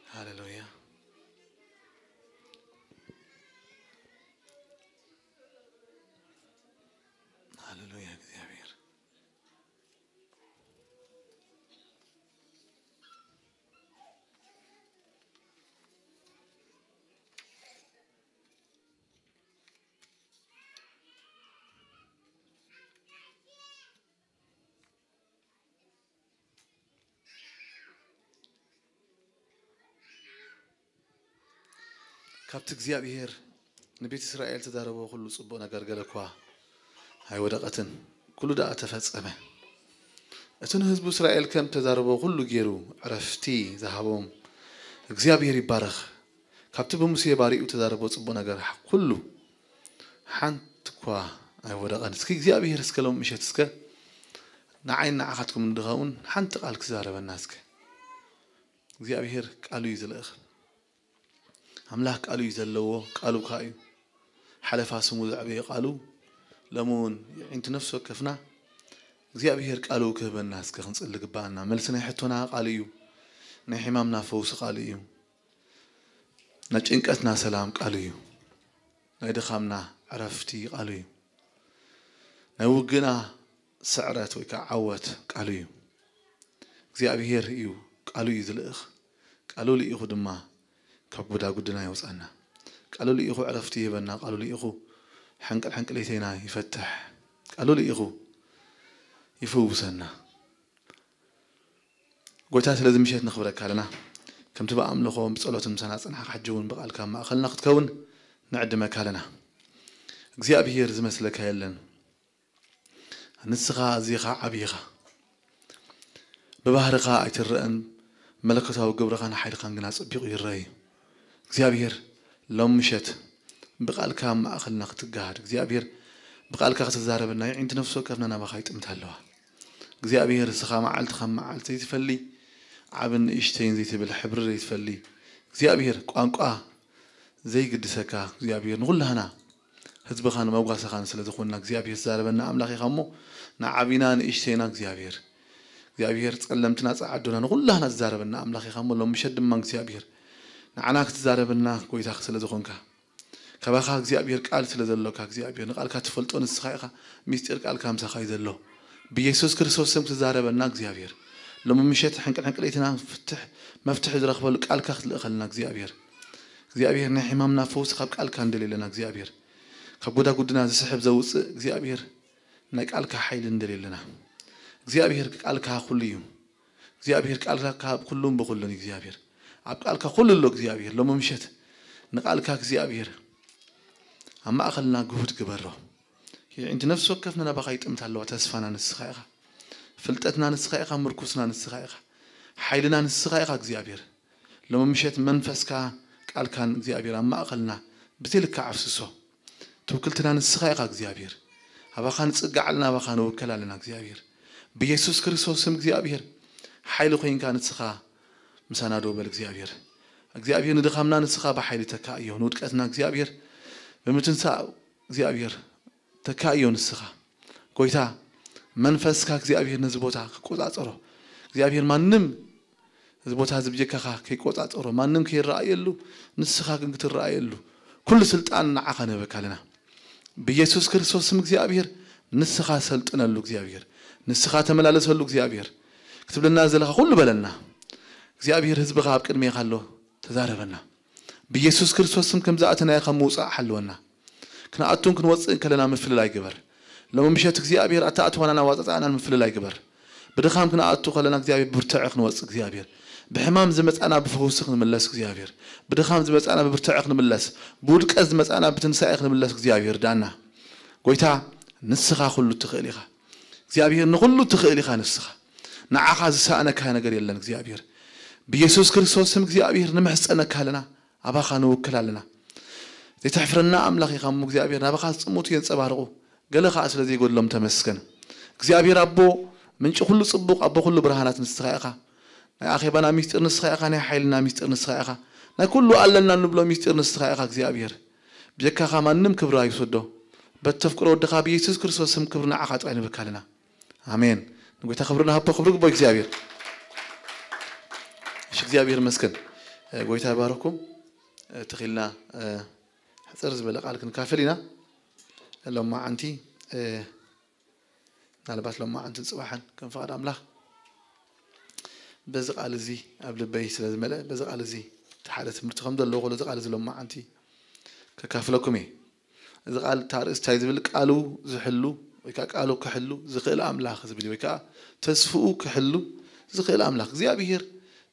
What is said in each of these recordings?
ሃሌሉያ። ሃሌሉያ እግዚኣብሔር። ካብቲ እግዚኣብሔር ንቤት እስራኤል ተዛረቦ ኩሉ ጽቡቕ ነገር ገለ እኳ ኣይወደቐትን። ኩሉ ደኣ ተፈጸመ። እቲ ንህዝቡ እስራኤል ከም ተዛረቦ ኩሉ ገይሩ ዕረፍቲ ዝሃቦም እግዚኣብሔር ይባረኽ። ካብቲ ብሙሴ ባሪኡ ተዛረቦ ጽቡቕ ነገር ኩሉ ሓንቲ እኳ ኣይወደቐን። እስኪ እግዚኣብሔር እስከ ሎም ምሸት እስከ ንዓይን ንዓኻትኩም ንድኸውን ሓንቲ ቃል ክዛረበና እስከ። እግዚኣብሔር ቃሉ እዩ ዝልእኽ። ኣምላኽ ቃሉ እዩ ዘለዎ፣ ቃሉ ከኣ እዩ። ሓለፋ ስሙ ዘዕበየ ቃሉ፣ ሎሚ እውን የዒንቲ ነፍሲ ወከፍና እግዚኣብሔር ቃሉ ክህበና እስከ ክንጽሊ ግባኣና። መልሲ ናይ ሕቶና ቃሉ እዩ። ናይ ሕማምና ፈውሲ ቃሉ እዩ። ናይ ጭንቀትና ሰላም ቃሉ እዩ። ናይ ድኻምና ዕረፍቲ ቃሉ እዩ። ናይ ውግና ስዕረት ወይ ከዓ ዓወት ቃሉ እዩ። እግዚኣብሔር እዩ፣ ቃሉ እዩ ዝልእኽ። ቃሉ ልኢኹ ድማ ካብ ጉዳጉድና የውፅኣና። ቃሉ ልኢኹ ዕረፍቲ ይህበና። ቃሉ ልኢኹ ሕንቅል ሕንቅሌቴና ይፈትሕ። ቃሉ ልኢኹ ይፍውሰና። ጎይታ ስለዚ ምሸት ነኽብረካ ኣለና። ከምቲ ብኣምልኾ ብጸሎትን ምሳና ጸንሓካ ሕጂ እውን ብቃልካ ኣብ ማእኸልና ክትከውን ንዕድመካ ኣለና። እግዚኣብሔር ዝመስለካ የለን። ንስኻ ኣዚኻ ዓብዪኻ። ብባህርኻ ኣይትረአን፣ መለኮታዊ ግብርኻን ሓይልኻን ግና ኣጸቢቑ ይረአ እዩ። እግዚኣብሔር ሎም ምሸት ብቃልካ ኣብ ማእኸልና ክትገሃድ፣ እግዚኣብሔር ብቃልካ ክትዛረበና፣ የዒንቲ ነፍሲ ወከፍና ናባኻ ይጥምታ ኣለዋ። እግዚኣብሔር እስኻ መዓልቲ ካብ መዓልቲ ዘይትፈሊ፣ ዓብን ንእሽተይን ዘይትብል፣ ሕብሪ ዘይትፈሊ እግዚኣብሔር፣ ቋንቋ ዘይግድሰካ እግዚኣብሔር፣ ንኹላህና ህዝብኻን መጓሰኻን ስለ ዝኾንና እግዚኣብሔር ትዛረበና ኣምላኽ ኢኻ እሞ፣ ንዓቢና ንእሽተይና እግዚኣብሔር፣ እግዚኣብሔር ጸለምትና ጸዓዱና ንኹላህና ትዛረበና ኣምላኽ ኢኻ እሞ፣ ሎም ምሸት ድማ እግዚኣብሔር ንዓና ክትዛረበና ጎይታ ስለ ዝኾንካ፣ ካባኻ እግዚኣብሔር ቃል ስለ ዘሎካ እግዚኣብሔር ንቃልካ ትፈልጦ ንስኻ ኢኻ። ምስጢር ቃልካ ምሳኻ እዩ ዘሎ። ብየሱስ ክርስቶስ ስም ክትዛረበና እግዚኣብሔር፣ ሎሚ ምሸት ሕንቅል ሕንቅሌትና ፍትሕ መፍትሒ ዝረኽበሉ ቃልካ ክትልእኸልና እግዚኣብሔር፣ እግዚኣብሔር ናይ ሕማምና ፈውሲ ካብ ቃልካ ንደልየለና እግዚኣብሔር፣ ካብ ጎዳጉድና ዝስሕብ ዘውፅእ እግዚኣብሔር ናይ ቃልካ ሓይሊ ንደልየለና። እግዚኣብሔር ቃልካ ኩሉ እዩ። እግዚኣብሔር ቃልካ ካብ ኩሉን ብኹሉን እዩ እግዚኣብሔር። ኣብ ቃልካ ኩሉ ኣሎ እግዚኣብሔር። ሎሚ ምሸት ንቃልካ እግዚኣብሔር ኣብ ማእኸልና ግሁድ ግበሮ። የዒንቲ ነፍሲ ወከፍና ናባኻ ይጥምታ ኣለዋ። ተስፋና ንስኻ ኢኻ። ፍልጠትና ንስኻ ኢኻ። ምርኩስና ንስኻ ኢኻ። ሓይልና ንስኻ ኢኻ እግዚኣብሔር። ሎሚ ምሸት መንፈስካ ቃልካን እግዚኣብሔር ኣብ ማእኸልና ብዘይ ልክዕ ኣፍስሶ። ትውክልትና ንስኻ ኢኻ እግዚኣብሔር። ኣባኻ ንጽጋዕ ኣለና፣ ኣባኻ ንውከል ኣለና እግዚኣብሔር። ብየሱስ ክርስቶስ ስም እግዚኣብሔር ሓይሊ ኮይንካ ንስኻ ምሳና ደው በል እግዚኣብሔር። እግዚኣብሔር ንድኻምና ንስኻ ብሓይሊ ተካእዮ፣ ንውድቀትና እግዚኣብሔር ብምትንሳእ እግዚኣብሔር ተካእዮ ንስኻ። ጎይታ መንፈስካ እግዚኣብሔር ነዚ ቦታ ክቆጻጸሮ፣ እግዚኣብሔር ማንም እዚ ቦታ እዚ ብጀካኻ ከይቆጻጸሮ፣ ማንም ከይረኣየሉ፣ ንስኻ ግን ክትረኣየሉ ኩሉ ስልጣን ንዓኻ ንህበካ ኣለና። ብየሱስ ክርስቶስ ስም እግዚኣብሔር ንስኻ ሰልጥነሉ እግዚኣብሔር፣ ንስኻ ተመላለሰሉ እግዚኣብሔር፣ ክትብለና ዘለኻ ኩሉ በለና። እግዚኣብሔር ህዝብኻ ኣብ ቅድሜኻ ኣሎ፣ ተዛረበና። ብየሱስ ክርስቶስ ስም ከም ዝኣተናዮ ካብ ምውጻእ ሓልወና። ክንኣቱን ክንወጽእን ከለና ምፍልላይ ግበር። ሎሚ ምሸት እግዚኣብሔር ኣተኣትዋናን ኣዋጻጽኣናን ምፍልላይ ግበር። ብድኻም ክንኣቱ ከለና እግዚኣብሔር ብብርትዐ ክንወጽእ እግዚኣብሔር። ብሕማም ዝመጻና ብፈውሲ ክንምለስ እግዚኣብሔር። ብድኻም ዝመጻና ብብርትዐ ክንምለስ። ብውድቀት ዝመጻና ብትንሳኤ ክንምለስ እግዚኣብሔር ዳና። ጎይታ ንስኻ ኩሉ ትኽእል ኢኻ። እግዚኣብሔር ንኹሉ ትኽእል ኢኻ ንስኻ። ንዓኻ ዝሰኣነካ ነገር የለን እግዚኣብሔር። ብየሱስ ክርስቶስ ስም እግዚኣብሔር ንምሕጸነካ ኣለና። ኣባኻ ንውክል ኣለና። ዘይተሕፍረና ኣምላኽ ኢኻ እሞ እግዚኣብሔር ናባኻ ዝጽምቱ የንጸባርቑ። ገለ ኸኣ ስለ ዘይጎድሎም ተመስገን። እግዚኣብሔር ኣቦ ምንጪ ኩሉ ጽቡቕ፣ ኣቦ ኩሉ ብርሃናት ንስኻ ኢኻ። ናይ ኣኼባና ሚስጢር ንስኻ ኢኻ፣ ናይ ሓይልና ሚስጢር ንስኻ ኢኻ። ናይ ኩሉ ኣለና እንብሎ ሚስጢር ንስኻ ኢኻ እግዚኣብሔር። ብጀካኻ ማንም ክብሪ ኣይውሰዶ። በቲ ተፍቅሮ ወድኻ ብየሱስ ክርስቶስ ስም ክብሪ ንዓኻ ጥራይ ንብካ ኣለና። ኣሜን። ንጎይታ ክብሪ ንሃቦ፣ ክብሪ ግቦ እግዚኣብሔር። እሺ፣ እግዚኣብሔር ይመስገን። ጎይታ ይባርኩም። ትኺልና ሕፅር ዝበለ ቃል ክንካፈል ኢና። ሎማዓንቲ ምናልባት ሎማዓንትን ፅባሕን ከም ፍቓድ ኣምላኽ በዚ ቃል እዚ ኣብ ልበይ ስለ ዝመልአ በዚ ቃል እዚ እቲ ሓደ ትምህርቲ ከም ዘለዎ ከሎ እዚ ቃል እዚ ሎማዓንቲ ከካፍለኩም እየ። እዚ ቃል ታርእስታይ ዝብል ቃሉ ዝሕሉ ወይ ከዓ ቃሉ ክሕሉ ዝኽእል ኣምላኽ ዝብል ወይ ከዓ ተስፍኡ ክሕሉ ዝኽእል ኣምላኽ እግዚኣብሔር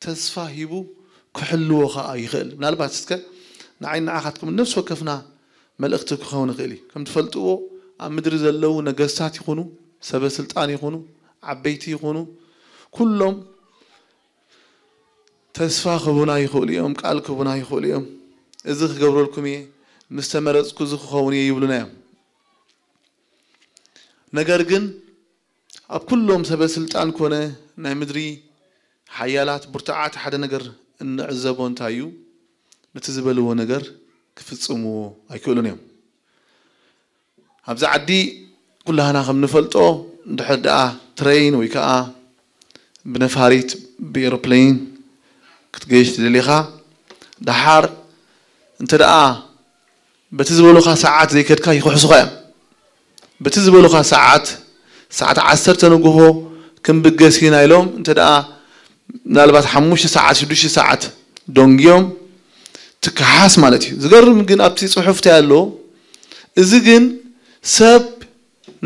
ተስፋ ሂቡ ክሕልዎ ከዓ ይኽእል። ምናልባት እስከ ንዓይ ንዓኻትኩም ነፍሲ ወከፍና መልእኽቲ ክኸውን ይኽእል እዩ። ከም ትፈልጥዎ ኣብ ምድሪ ዘለዉ ነገስታት ይኹኑ ሰበ ስልጣን ይኹኑ ዓበይቲ ይኹኑ ኩሎም ተስፋ ክቡና ይኽእሉ እዮም፣ ቃል ክቡና ይኽእሉ እዮም። እዚ ክገብረልኩም እየ፣ ምስ ተመረፅኩ እዚ ክኸውን እየ ይብሉና እዮም። ነገር ግን ኣብ ኩሎም ሰበ ስልጣን ኮነ ናይ ምድሪ ሓያላት ብርቱዓት ሓደ ነገር እንዕዘቦ እንታይ እዩ? ነቲ ዝበልዎ ነገር ክፍፅምዎ ኣይክእሉን እዮም። ኣብዚ ዓዲ ኩላህና ከም ንፈልጦ እንድሕር ደኣ ትረይን ወይ ከዓ ብነፋሪት ብኤሮፕሌን ክትገይሽ ትደሊኻ ደሓር እንተ ደኣ በቲ ዝበሉኻ ሰዓት ዘይከድካ ይክሕሱኻ እዮም። በቲ ዝበሉኻ ሰዓት ሰዓት ዓሰርተ ንግሆ ክንብገስ ኢና ኢሎም እንተ ደኣ ምናልባት ሓሙሽተ ሰዓት ሽዱሽተ ሰዓት ደንጊዮም ትከሓስ ማለት እዩ። ዝገርም ግን ኣብቲ ፅሑፍ እንታይ ኣሎ? እዚ ግን ሰብ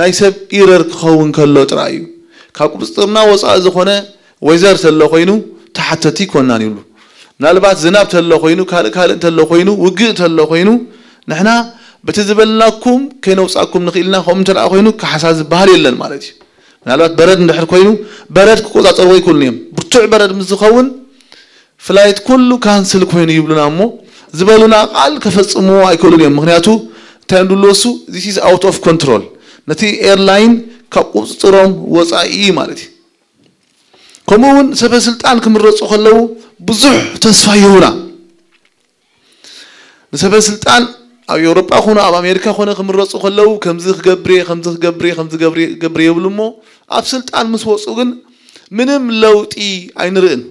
ናይ ሰብ ኢረር ክኸውን ከሎ ጥራይ እዩ። ካብ ቁፅፅርና ወፃኢ ዝኾነ ወይዘር ተሎ ኮይኑ ተሓተቲ ይኮናን ይብሉ። ምናልባት ዝናብ ተሎ ኮይኑ ካልእ ካልእ እንተሎ ኮይኑ ውግእ ተሎ ኮይኑ ንሕና በቲ ዝበልናኩም ከይነውፃኩም ንኽእልና ከምኡ እንተ ኮይኑ ካሕሳ ዝበሃል የለን ማለት እዩ። ምናልባት በረድ እንድሕር ኮይኑ በረድ ክቆፃፀርዎ ይክእሉን እዮም። ብርቱዕ በረድ ምስ ዝኸውን ፍላይት ኩሉ ካንስል ኮይኑ ይብሉና እሞ ዝበሉና ቃል ከፈፅምዎ ኣይክእሉን እዮም። ምክንያቱ እንታይ እንድሉ እሱ this is out of control ነቲ ኤርላይን ካብ ቁፅፅሮም ወፃኢ እዩ ማለት እዩ። ከምኡ እውን ሰበ ስልጣን ክምረፁ ከለዉ ብዙሕ ተስፋ ይህቡና። ንሰበ ስልጣን ኣብ ኤውሮጳ ኮነ ኣብ ኣሜሪካ ኮነ ክምረፁ ከለዉ ከምዚ ክገብር እየ ከምዚ ክገብር እየ ከምዚ ክገብር እየ ይብሉ እሞ ኣብ ስልጣን ምስ ወፁ ግን ምንም ለውጢ ኣይንርእን።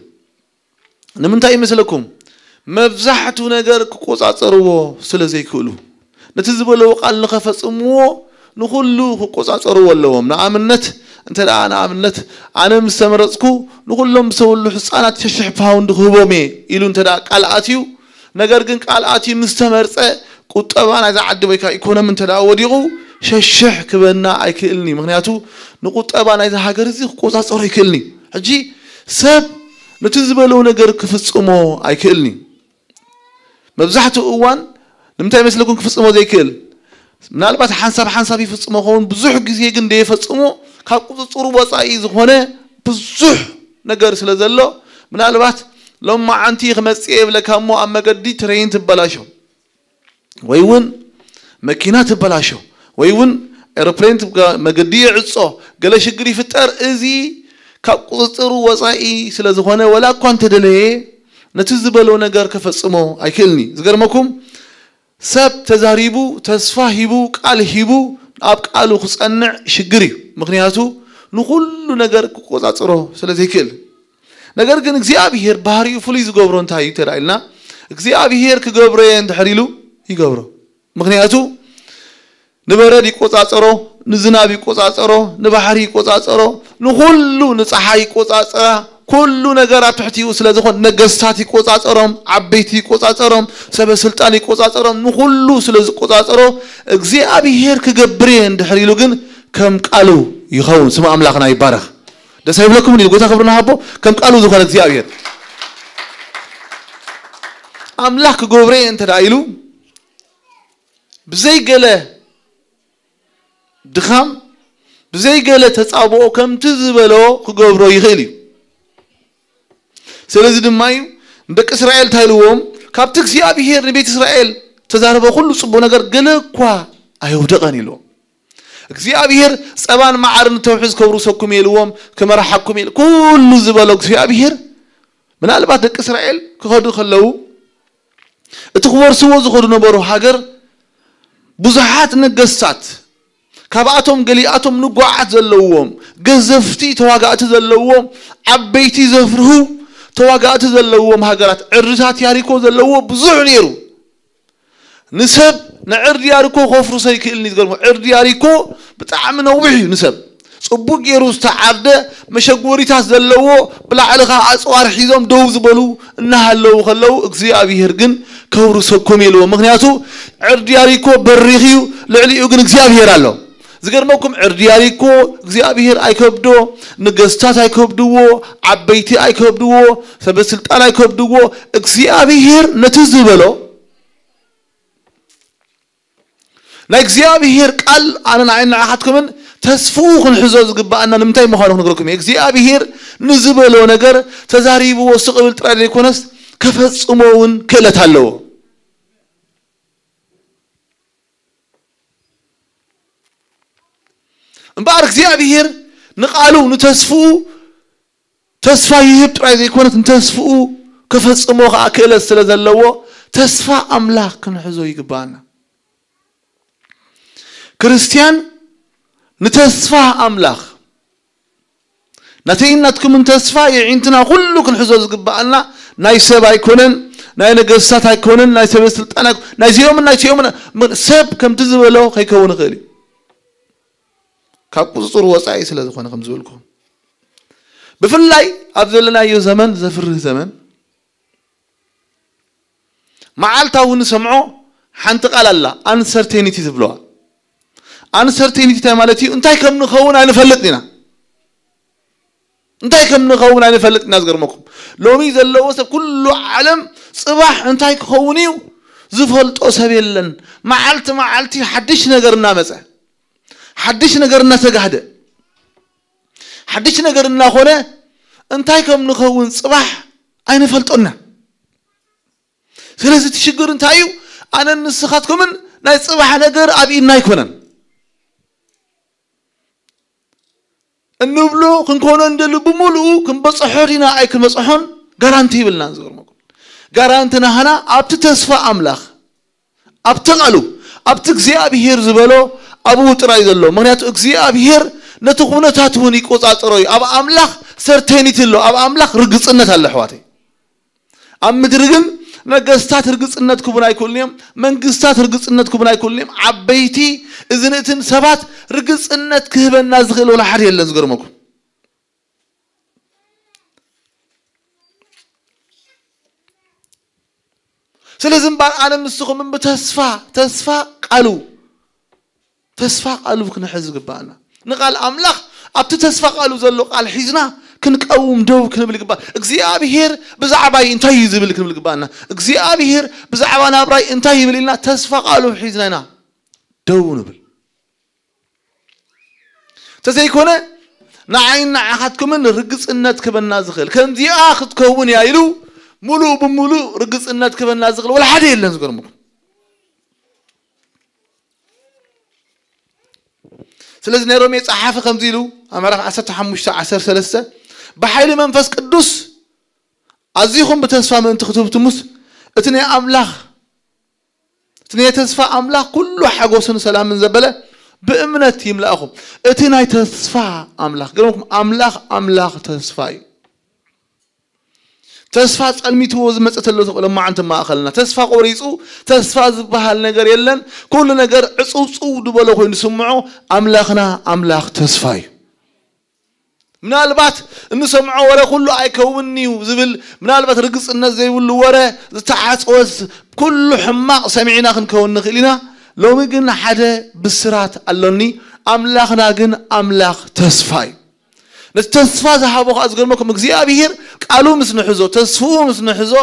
ንምንታይ ይመስለኩም? መብዛሕቱ ነገር ክቆፃፀርዎ ስለ ዘይክእሉ ነቲ ዝበለዎ ቃል ንኸፈፅምዎ ንኹሉ ክቆፃፀርዎ ኣለዎም። ንኣብነት እንተ ደኣ ንኣብነት ኣነ ምስ ተመረፅኩ ንኹሎም ዝተወልዱ ህፃናት ሸሽሕ ፓውንድ ክህቦም እየ ኢሉ እንተ ደኣ ቃል ኣትዩ ነገር ግን ቃል ኣትዩ ምስ ተመርፀ ቁጠባ ናይዛ ዓዲ ወይ ከዓ ኢኮኖሚ እንተ ደኣ ወዲቑ ሸሽሕ ክበና ኣይክእልኒ። ምክንያቱ ንቁጠባ ናይዛ ሃገር እዚ ክቆፃፀሮ ኣይክእልኒ። ሕጂ ሰብ ነቲ ዝበለው ነገር ክፍፅሞ ኣይክእልኒ። መብዛሕትኡ እዋን ንምንታይ ይመስለኩም ክፍፅሞ ዘይክእል? ምናልባት ሓንሳብ ሓንሳብ ይፍፅሞ ኸውን፣ ብዙሕ ግዜ ግን ደየፈፅሞ ካብ ቁፅፅሩ ወፃኢ ዝኾነ ብዙሕ ነገር ስለ ዘሎ ምናልባት ሎማዓንቲ ክመፅእ የብለካ እሞ ኣብ መገዲ ትሬን ትበላሾ ወይ እውን መኪና ትበላሾ ወይ እውን ኤሮፕሌን መገዲ ይዕፆ ገለ ሽግር ይፍጠር። እዚ ካብ ቁፅፅሩ ወፃኢ ስለ ዝኾነ ወላ እኳ እንተደለየ ነቲ ዝበሎ ነገር ከፈፅሞ ኣይክእልኒ። ዝገርመኩም ሰብ ተዛሪቡ ተስፋ ሂቡ ቃል ሂቡ ኣብ ቃሉ ክፀንዕ ሽግር እዩ። ምክንያቱ ንኩሉ ነገር ክቆፃፅሮ ስለ ዘይክእል። ነገር ግን እግዚኣብሄር ባህሪኡ ፍሉይ ዝገብሮ እንታይ እዩ ተዳ ኢልና እግዚኣብሄር ክገብሮ እየ እንድሕር ኢሉ ይገብሮ። ምክንያቱ ንበረድ ይቆፃፀሮ፣ ንዝናብ ይቆፃፀሮ፣ ንባሕሪ ይቆፃፀሮ፣ ንኩሉ ንፀሓይ ይቆፃፀራ፣ ኩሉ ነገር ኣብ ትሕቲኡ ስለ ዝኾን ነገስታት ይቆፃፀሮም፣ ዓበይቲ ይቆፃፀሮም፣ ሰበ ስልጣን ይቆፃፀሮም፣ ንኩሉ ስለ ዝቆፃፀሮ እግዚኣብሄር ክገብር እየ እንድሕር ኢሉ ግን ከም ቃሉ ይኸውን። ስም ኣምላኽና ይባረኽ። ደስ ኣይብለኩምን ኢሉ ጎይታ ክብሪ ንሃቦ። ከም ቃሉ ዝኾነ እግዚኣብሄር ኣምላኽ ክገብረ እየ እንተ ኢሉ ብዘይገለ ድኻም ብዘይገለ ተፃብኦ ከምቲ ዝበሎ ክገብሮ ይኽእል እዩ። ስለዚ ድማ እዩ ንደቂ እስራኤል እንታይ ኢልዎም? ካብቲ እግዚኣብሄር ንቤት እስራኤል ተዛረበ ኩሉ ፅቡቅ ነገር ገለ እኳ ኣየውደቐን ኢልዎም። እግዚኣብሄር ፀባን መዓርን ተውሒ ዝከብሩ ሰኩም ኢልዎም ክመርሓኩም ኢል ኩሉ ዝበሎ እግዚኣብሄር ምናልባት ደቂ እስራኤል ክኸዱ ከለዉ እቲ ክወርስዎ ዝኸዱ ነበሩ ሃገር ብዙሓት ነገስታት ካብኣቶም ገሊኣቶም ንጓዓት ዘለዎም ገዘፍቲ ተዋጋእቲ ዘለዎም ዓበይቲ ዘፍርሁ ተዋጋእቲ ዘለዎም ሃገራት፣ ዕርድታት ያሪኮ ዘለዎ ብዙሕ ነይሩ። ንሰብ ንዕርዲ ያሪኮ ከፍርሶ ይክእል እዩ። ዝገርሞ፣ ዕርዲ ያሪኮ ብጣዕሚ ነዊሕ እዩ። ንሰብ ጽቡቅ ገይሩ ዝተዓርደ፣ መሸጎሪታት ዘለዎ፣ ብላዕሊ ኸዓ ኣጽዋር ሒዞም ደው ዝበሉ እናሃለዉ ከለዉ፣ እግዚኣብሔር ግን ከውርሰኩም ኢልዎ። ምኽንያቱ ዕርዲ ያሪኮ በሪኽ እዩ፣ ልዕሊኡ ግን እግዚኣብሔር ኣሎ። ዝገርመኩም፣ ዕርዲ ያሪኮ እግዚኣብሔር ኣይከብዶ፣ ነገስታት ኣይከብድዎ፣ ዓበይቲ ኣይከብድዎ፣ ሰበ ስልጣን ኣይከብድዎ። እግዚኣብሔር ነቲ ዝበሎ፣ ናይ እግዚኣብሔር ቃል ኣነ ንዓይ ንዓኻትኩምን ተስፍኡ ክንሕዞ ዝግባኣና ንምንታይ ምዃኑ ክነግረኩም እየ። እግዚኣብሔር ንዝበሎ ነገር ተዛሪብዎ ስቕ ብል ጥራይ ዘይኮነስ፣ ከፈጽሞ እውን ክእለት ኣለዎ። እምበኣር እግዚኣብሔር ንቃሉ፣ ንተስፍኡ፣ ተስፋ ይህብ ጥራይ ዘይኮነት፣ ንተስፍኡ ከፈጽሞ ኸዓ ክእለት ስለ ዘለዎ፣ ተስፋ ኣምላኽ ክንሕዞ ይግባኣና። ክርስትያን ንተስፋ ኣምላኽ፣ ናተይን ናትኩምን ተስፋ የዒንትና ኩሉ ክንሕዞ ዝግባኣና፣ ናይ ሰብ ኣይኮነን፣ ናይ ነገስታት ኣይኮነን፣ ናይ ሰበ ስልጣን ኣይኮ-፣ ናይዚኦምን ናይዚኦምን፣ ም-፣ ሰብ ከምቲ ዝበሎ ከይከውን ይኽእል እዩ። ካብ ቁጽጽር ወጻኢ ስለ ዝኾነ፣ ከም ዝበልኩ፣ ብፍላይ ኣብ ዘለናዮ ዘመን፣ ዘፍርህ ዘመን፣ መዓልታዊ ንሰምዖ ሓንቲ ቃል ኣላ፣ ኣንሰርቴኒቲ ዝብለዋ። ኣንሰርቴኒቲ እንታይ ማለት እዩ? እንታይ ከም ንኸውን ኣይንፈልጥን ኢና። እንታይ ከም ንኸውን ኣይንፈልጥን ኢና። ዝገርመኩም፣ ሎሚ ዘለዎ ሰብ፣ ኩሉ ዓለም፣ ጽባሕ እንታይ ክኸውን እዩ ዝፈልጦ ሰብ የለን። መዓልቲ መዓልቲ ሓድሽ ነገር እናመጸ፣ ሓድሽ ነገር እናተጋህደ፣ ሓድሽ ነገር እናኾነ፣ እንታይ ከም ንኸውን ጽባሕ ኣይንፈልጦና። ስለዚ እቲ ሽግር እንታይ እዩ? ኣነን ንስኻትኩምን ናይ ጽባሕ ነገር ኣብ ኢድና ኣይኮነን። እንብሎ ክንኮኖ እንደሊ ብምሉኡ ክንበጽሖ ዲና ኣይክንበጽሖን ጋራንቲ ይብልናን። ዝገርመኩም፣ ጋራንቲ ናህና ኣብቲ ተስፋ ኣምላኽ፣ ኣብቲ ቃሉ፣ ኣብቲ እግዚኣብሔር ዝበሎ ኣብኡ ጥራይ ዘሎ። ምኽንያቱ እግዚኣብሔር ነቲ ኩነታት እውን ይቆጻጸሮ እዩ። ኣብ ኣምላኽ ሰርቴኒቲ ኣሎ፣ ኣብ ኣምላኽ ርግጽነት ኣሎ ኣሕዋተይ። ኣብ ምድሪ ግን ነገስታት ርግጽነት ክቡን ኣይክእሉን እዮም፣ መንግስታት ርግጽነት ክቡን ኣይክእሉን እዮም። ዓበይቲ እዝንእትን ሰባት ርግጽነት ክህበና ዝኽእል ወላ ሓደ የለን። ዝገርመኩም፣ ስለዚ እምበኣር ኣነ ንስኹምን ብተስፋ፣ ተስፋ ቃሉ፣ ተስፋ ቃሉ ክንሕዝ ዝግባኣና፣ ንቃል ኣምላኽ፣ ኣብቲ ተስፋ ቃሉ ዘሎ ቃል ሒዝና ክንቀውም ደው ክንብል ይግባእ። እግዚኣብሔር ብዛዕባይ እንታይ እዩ ዝብል ክንብል ይግባኣና። እግዚኣብሔር ብዛዕባ ናብራይ እንታይ ይብል ኢልና ተስፋ ቃሉ ሒዝና ኢና ደው ንብል። እንተዘይኮነ ንዓይን ንዓኻትኩምን ርግጽነት ክበና ዝኽእል፣ ከምዚኣ ክትከውን እያ ኢሉ ምሉእ ብምሉእ ርግጽነት ክበና ዝኽእል ወላ ሓደ የለን። ዝገርምኩም፣ ስለዚ ናይ ሮሜ ጸሓፊ ከምዚ ኢሉ ኣብ ምዕራፍ ዓሰርተ ሓሙሽተ ዓሰርተ ሰለስተ፣ ብሓይሊ መንፈስ ቅዱስ ኣዚኹም ብተስፋ ምእንቲ ክትህብትሙስ፣ እቲ ናይ ኣምላኽ፣ እቲ ናይ ተስፋ ኣምላኽ ኩሉ ሓጎስን ሰላምን ዘበለ ብእምነት ይምላእኹም። እቲ ናይ ተስፋ ኣምላኽ፣ ገርምኩም፣ ኣምላኽ፣ ኣምላኽ ተስፋ እዩ። ተስፋ ጸልሚትዎ ዝመጸ ተሎ ተኽእሎ ማዓንቲ ማእኸልና። ተስፋ ቆሪጹ፣ ተስፋ ዝበሃል ነገር የለን። ኩሉ ነገር ዕጽውጽው ዝበሎ ኮይኑ ዝስምዖ፣ ኣምላኽና ኣምላኽ ተስፋ እዩ። ምናልባት እንሰምዖ ወረ ኩሉ ኣይከውንን እዩ ዝብል፣ ምናልባት ርግጽነት ዘይብሉ ወረ፣ ዝተዓጸወ፣ ኩሉ ሕማቕ ሰሚዕና ክንከውን ንኽእል ኢና። ሎሚ ግን ሓደ ብስራት ኣሎኒ። ኣምላኽና ግን ኣምላኽ ተስፋ እዩ። ነቲ ተስፋ ዝሃቦ ከኣ ዝገርመኩም፣ እግዚኣብሔር ቃሉ ምስ ንሕዞ፣ ተስፍኡ ምስ ንሕዞ፣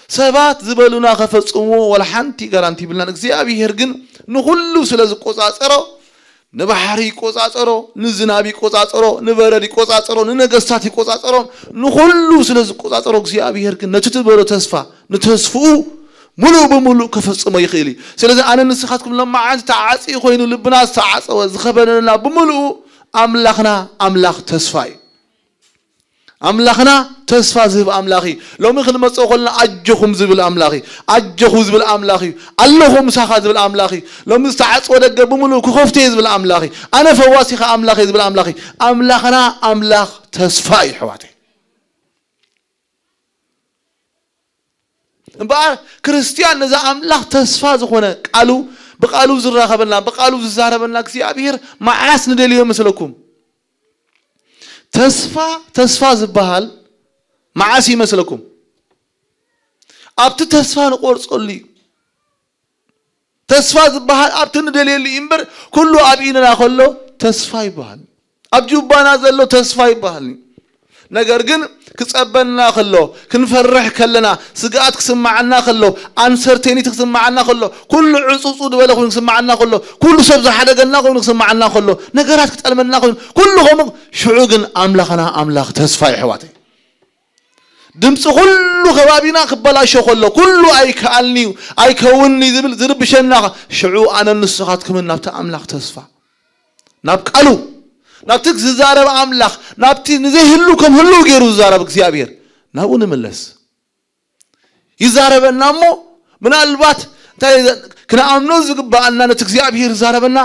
ሰባት ዝበሉና ከፈጽምዎ ወላ ሓንቲ ጋራንቲ ይብልናን። እግዚኣብሔር ግን ንኹሉ ስለ ዝቆጻጸሮ፣ ንባሕሪ ይቆጻጸሮ፣ ንዝናብ ይቆጻጸሮ፣ ንበረድ ይቆጻጸሮ፣ ንነገስታት ይቆጻጸሮም፣ ንኹሉ ስለ ዝቆጻጸሮ እግዚኣብሔር ግን ነቲ ትበሎ ተስፋ፣ ንተስፍኡ ምሉእ ብምሉእ ከፈጽሞ ይኽእል እዩ። ስለዚ ኣነ ንስኻትኩም ሎማዓንቲ ተዓጽዩ ኮይኑ ልብና ዝተዓጸወ ዝኸበደና ብምሉኡ ኣምላኽና ኣምላኽ ተስፋ እዩ። ኣምላኽና ተስፋ ዝህብ ኣምላኽ እዩ። ሎሚ ክንመጽኦ ከለና ኣጆኹም ዝብል ኣምላኽ እዩ። ኣጆኹ ዝብል ኣምላኽ እዩ። ኣለኹ ምሳኻ ዝብል ኣምላኽ እዩ። ሎሚ ዝተዓጽወ ደገ ብምሉእ ክኸፍቶ እየ ዝብል ኣምላኽ እዩ። ኣነ ፈዋሲኻ ኣምላኽ እየ ዝብል ኣምላኽ እዩ። ኣምላኽና ኣምላኽ ተስፋ እዩ ኣሕዋተይ። እምበኣር ክርስትያን ነዚ ኣምላኽ ተስፋ ዝኾነ ቃሉ፣ ብቃሉ ዝራኸበልና፣ ብቃሉ ዝዛረበልና እግዚኣብሔር መዓስ ንደልዮ መስለኩም? ተስፋ፣ ተስፋ ዝበሃል መዓስ ይመስለኩም? ኣብቲ ተስፋ ንቆርጸሉ እዩ። ተስፋ ዝበሃል ኣብቲ ንደልየሉ እዩ እምበር፣ ኩሉ ኣብ ኢድና ከሎ ተስፋ ይበሃል። ኣብ ጁባና ዘሎ ተስፋ ይበሃል። ነገር ግን ክጸበና ከሎ፣ ክንፈርሕ ከለና፣ ስግኣት ክስምዓና ከሎ፣ ኣንሰርቴኒቲ ክስምዓና ከሎ፣ ኩሉ ዕጹጹ ዝበለ ኮይኑ ክስምዓና ከሎ፣ ኩሉ ሰብ ዝሓደገና ኮይኑ ክስምዓና ከሎ፣ ነገራት ክጠልመና ኮይኑ፣ ኩሉ ከምኡ፣ ሽዑ ግን ኣምላኽና ኣምላኽ ተስፋ እዩ፣ ኣሕዋተይ። ድምፂ ኩሉ ከባቢና ክበላሾ ከሎ፣ ኩሉ ኣይከኣልን'ዩ፣ ኣይከውንን'ዩ ዝብል ዝርብሸና፣ ሽዑ ኣነን ንስኻትኩምን ናብቲ ኣምላኽ ተስፋ፣ ናብ ቃሉ፣ ናብቲ ዝዛረብ ኣምላኽ፣ ናብቲ ንዘይህሉ ከም ህልው ገይሩ ዝዛረብ እግዚኣብሔር፣ ናብኡ ንምለስ። ይዛረበና እሞ፣ ምናልባት እንታይ ክንኣምኖ ዝግባኣና፣ ነቲ እግዚኣብሔር ዝዛረበና፣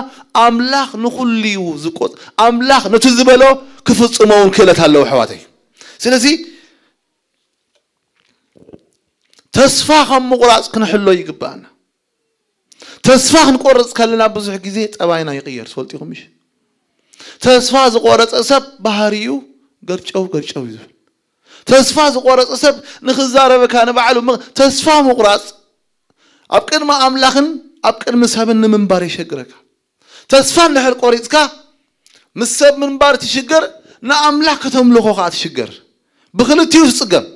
ኣምላኽ ንኹሉ እዩ ዝቆጽ-፣ ኣምላኽ ነቲ ዝበሎ ክፍጽሞ እውን ክእለት ኣለዎ፣ ኣሕዋተይ። ስለዚ ተስፋ ካብ ምቑራጽ ክንሕሎ ይግባኣና። ተስፋ ክንቆርጽ ከለና ብዙሕ ግዜ ጠባይና ይቕየር፣ ትፈልጡ ኢኹም ምሽ? ተስፋ ዝቆረጸ ሰብ ባህሪኡ ገርጨው ገርጨው እዩ ዝብል። ተስፋ ዝቆረጸ ሰብ ንኽዛረበካ ንባዕሉ ም-፣ ተስፋ ምቑራጽ ኣብ ቅድሚ ኣምላኽን ኣብ ቅድሚ ሰብን ንምንባር የሸግረካ። ተስፋ እንድሕር ቆሪጽካ፣ ምስ ሰብ ምንባር ትሽገር፣ ንኣምላኽ ከተምልኾ ከኣ ትሽገር። ብኽልቲኡ ትጽገም።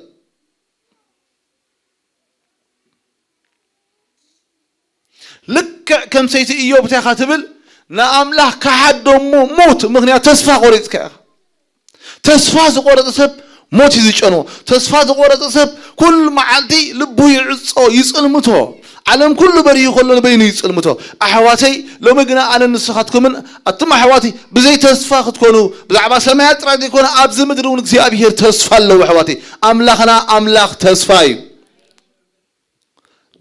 ልክዕ ከም ሰይቲ ኢዮብ እንታይ ኢኻ ትብል? ንኣምላኽ ከሓዶ እሞ ሙት፣ ምኽንያት ተስፋ ቆሪጽካ ኢኻ። ተስፋ ዝቆረጸ ሰብ ሞት እዩ ዝጨንዎ። ተስፋ ዝቆረጸ ሰብ ኩሉ መዓልቲ ልቡ ይዕጾ፣ ይጽልምቶ። ዓለም ኩሉ በሪሁ ከሎ ንበይኑ ይጽልምቶ። ኣሕዋተይ፣ ሎሚ ግና ኣነን ንስኻትኩምን ኣቱም ኣሕዋተይ ብዘይ ተስፋ ክትኮኑ፣ ብዛዕባ ሰማያት ጥራይ ዘይኮነ ኣብዚ ምድሪ እውን እግዚኣብሔር ተስፋ ኣለዎ ኣሕዋተይ። ኣምላኽና ኣምላኽ ተስፋ እዩ።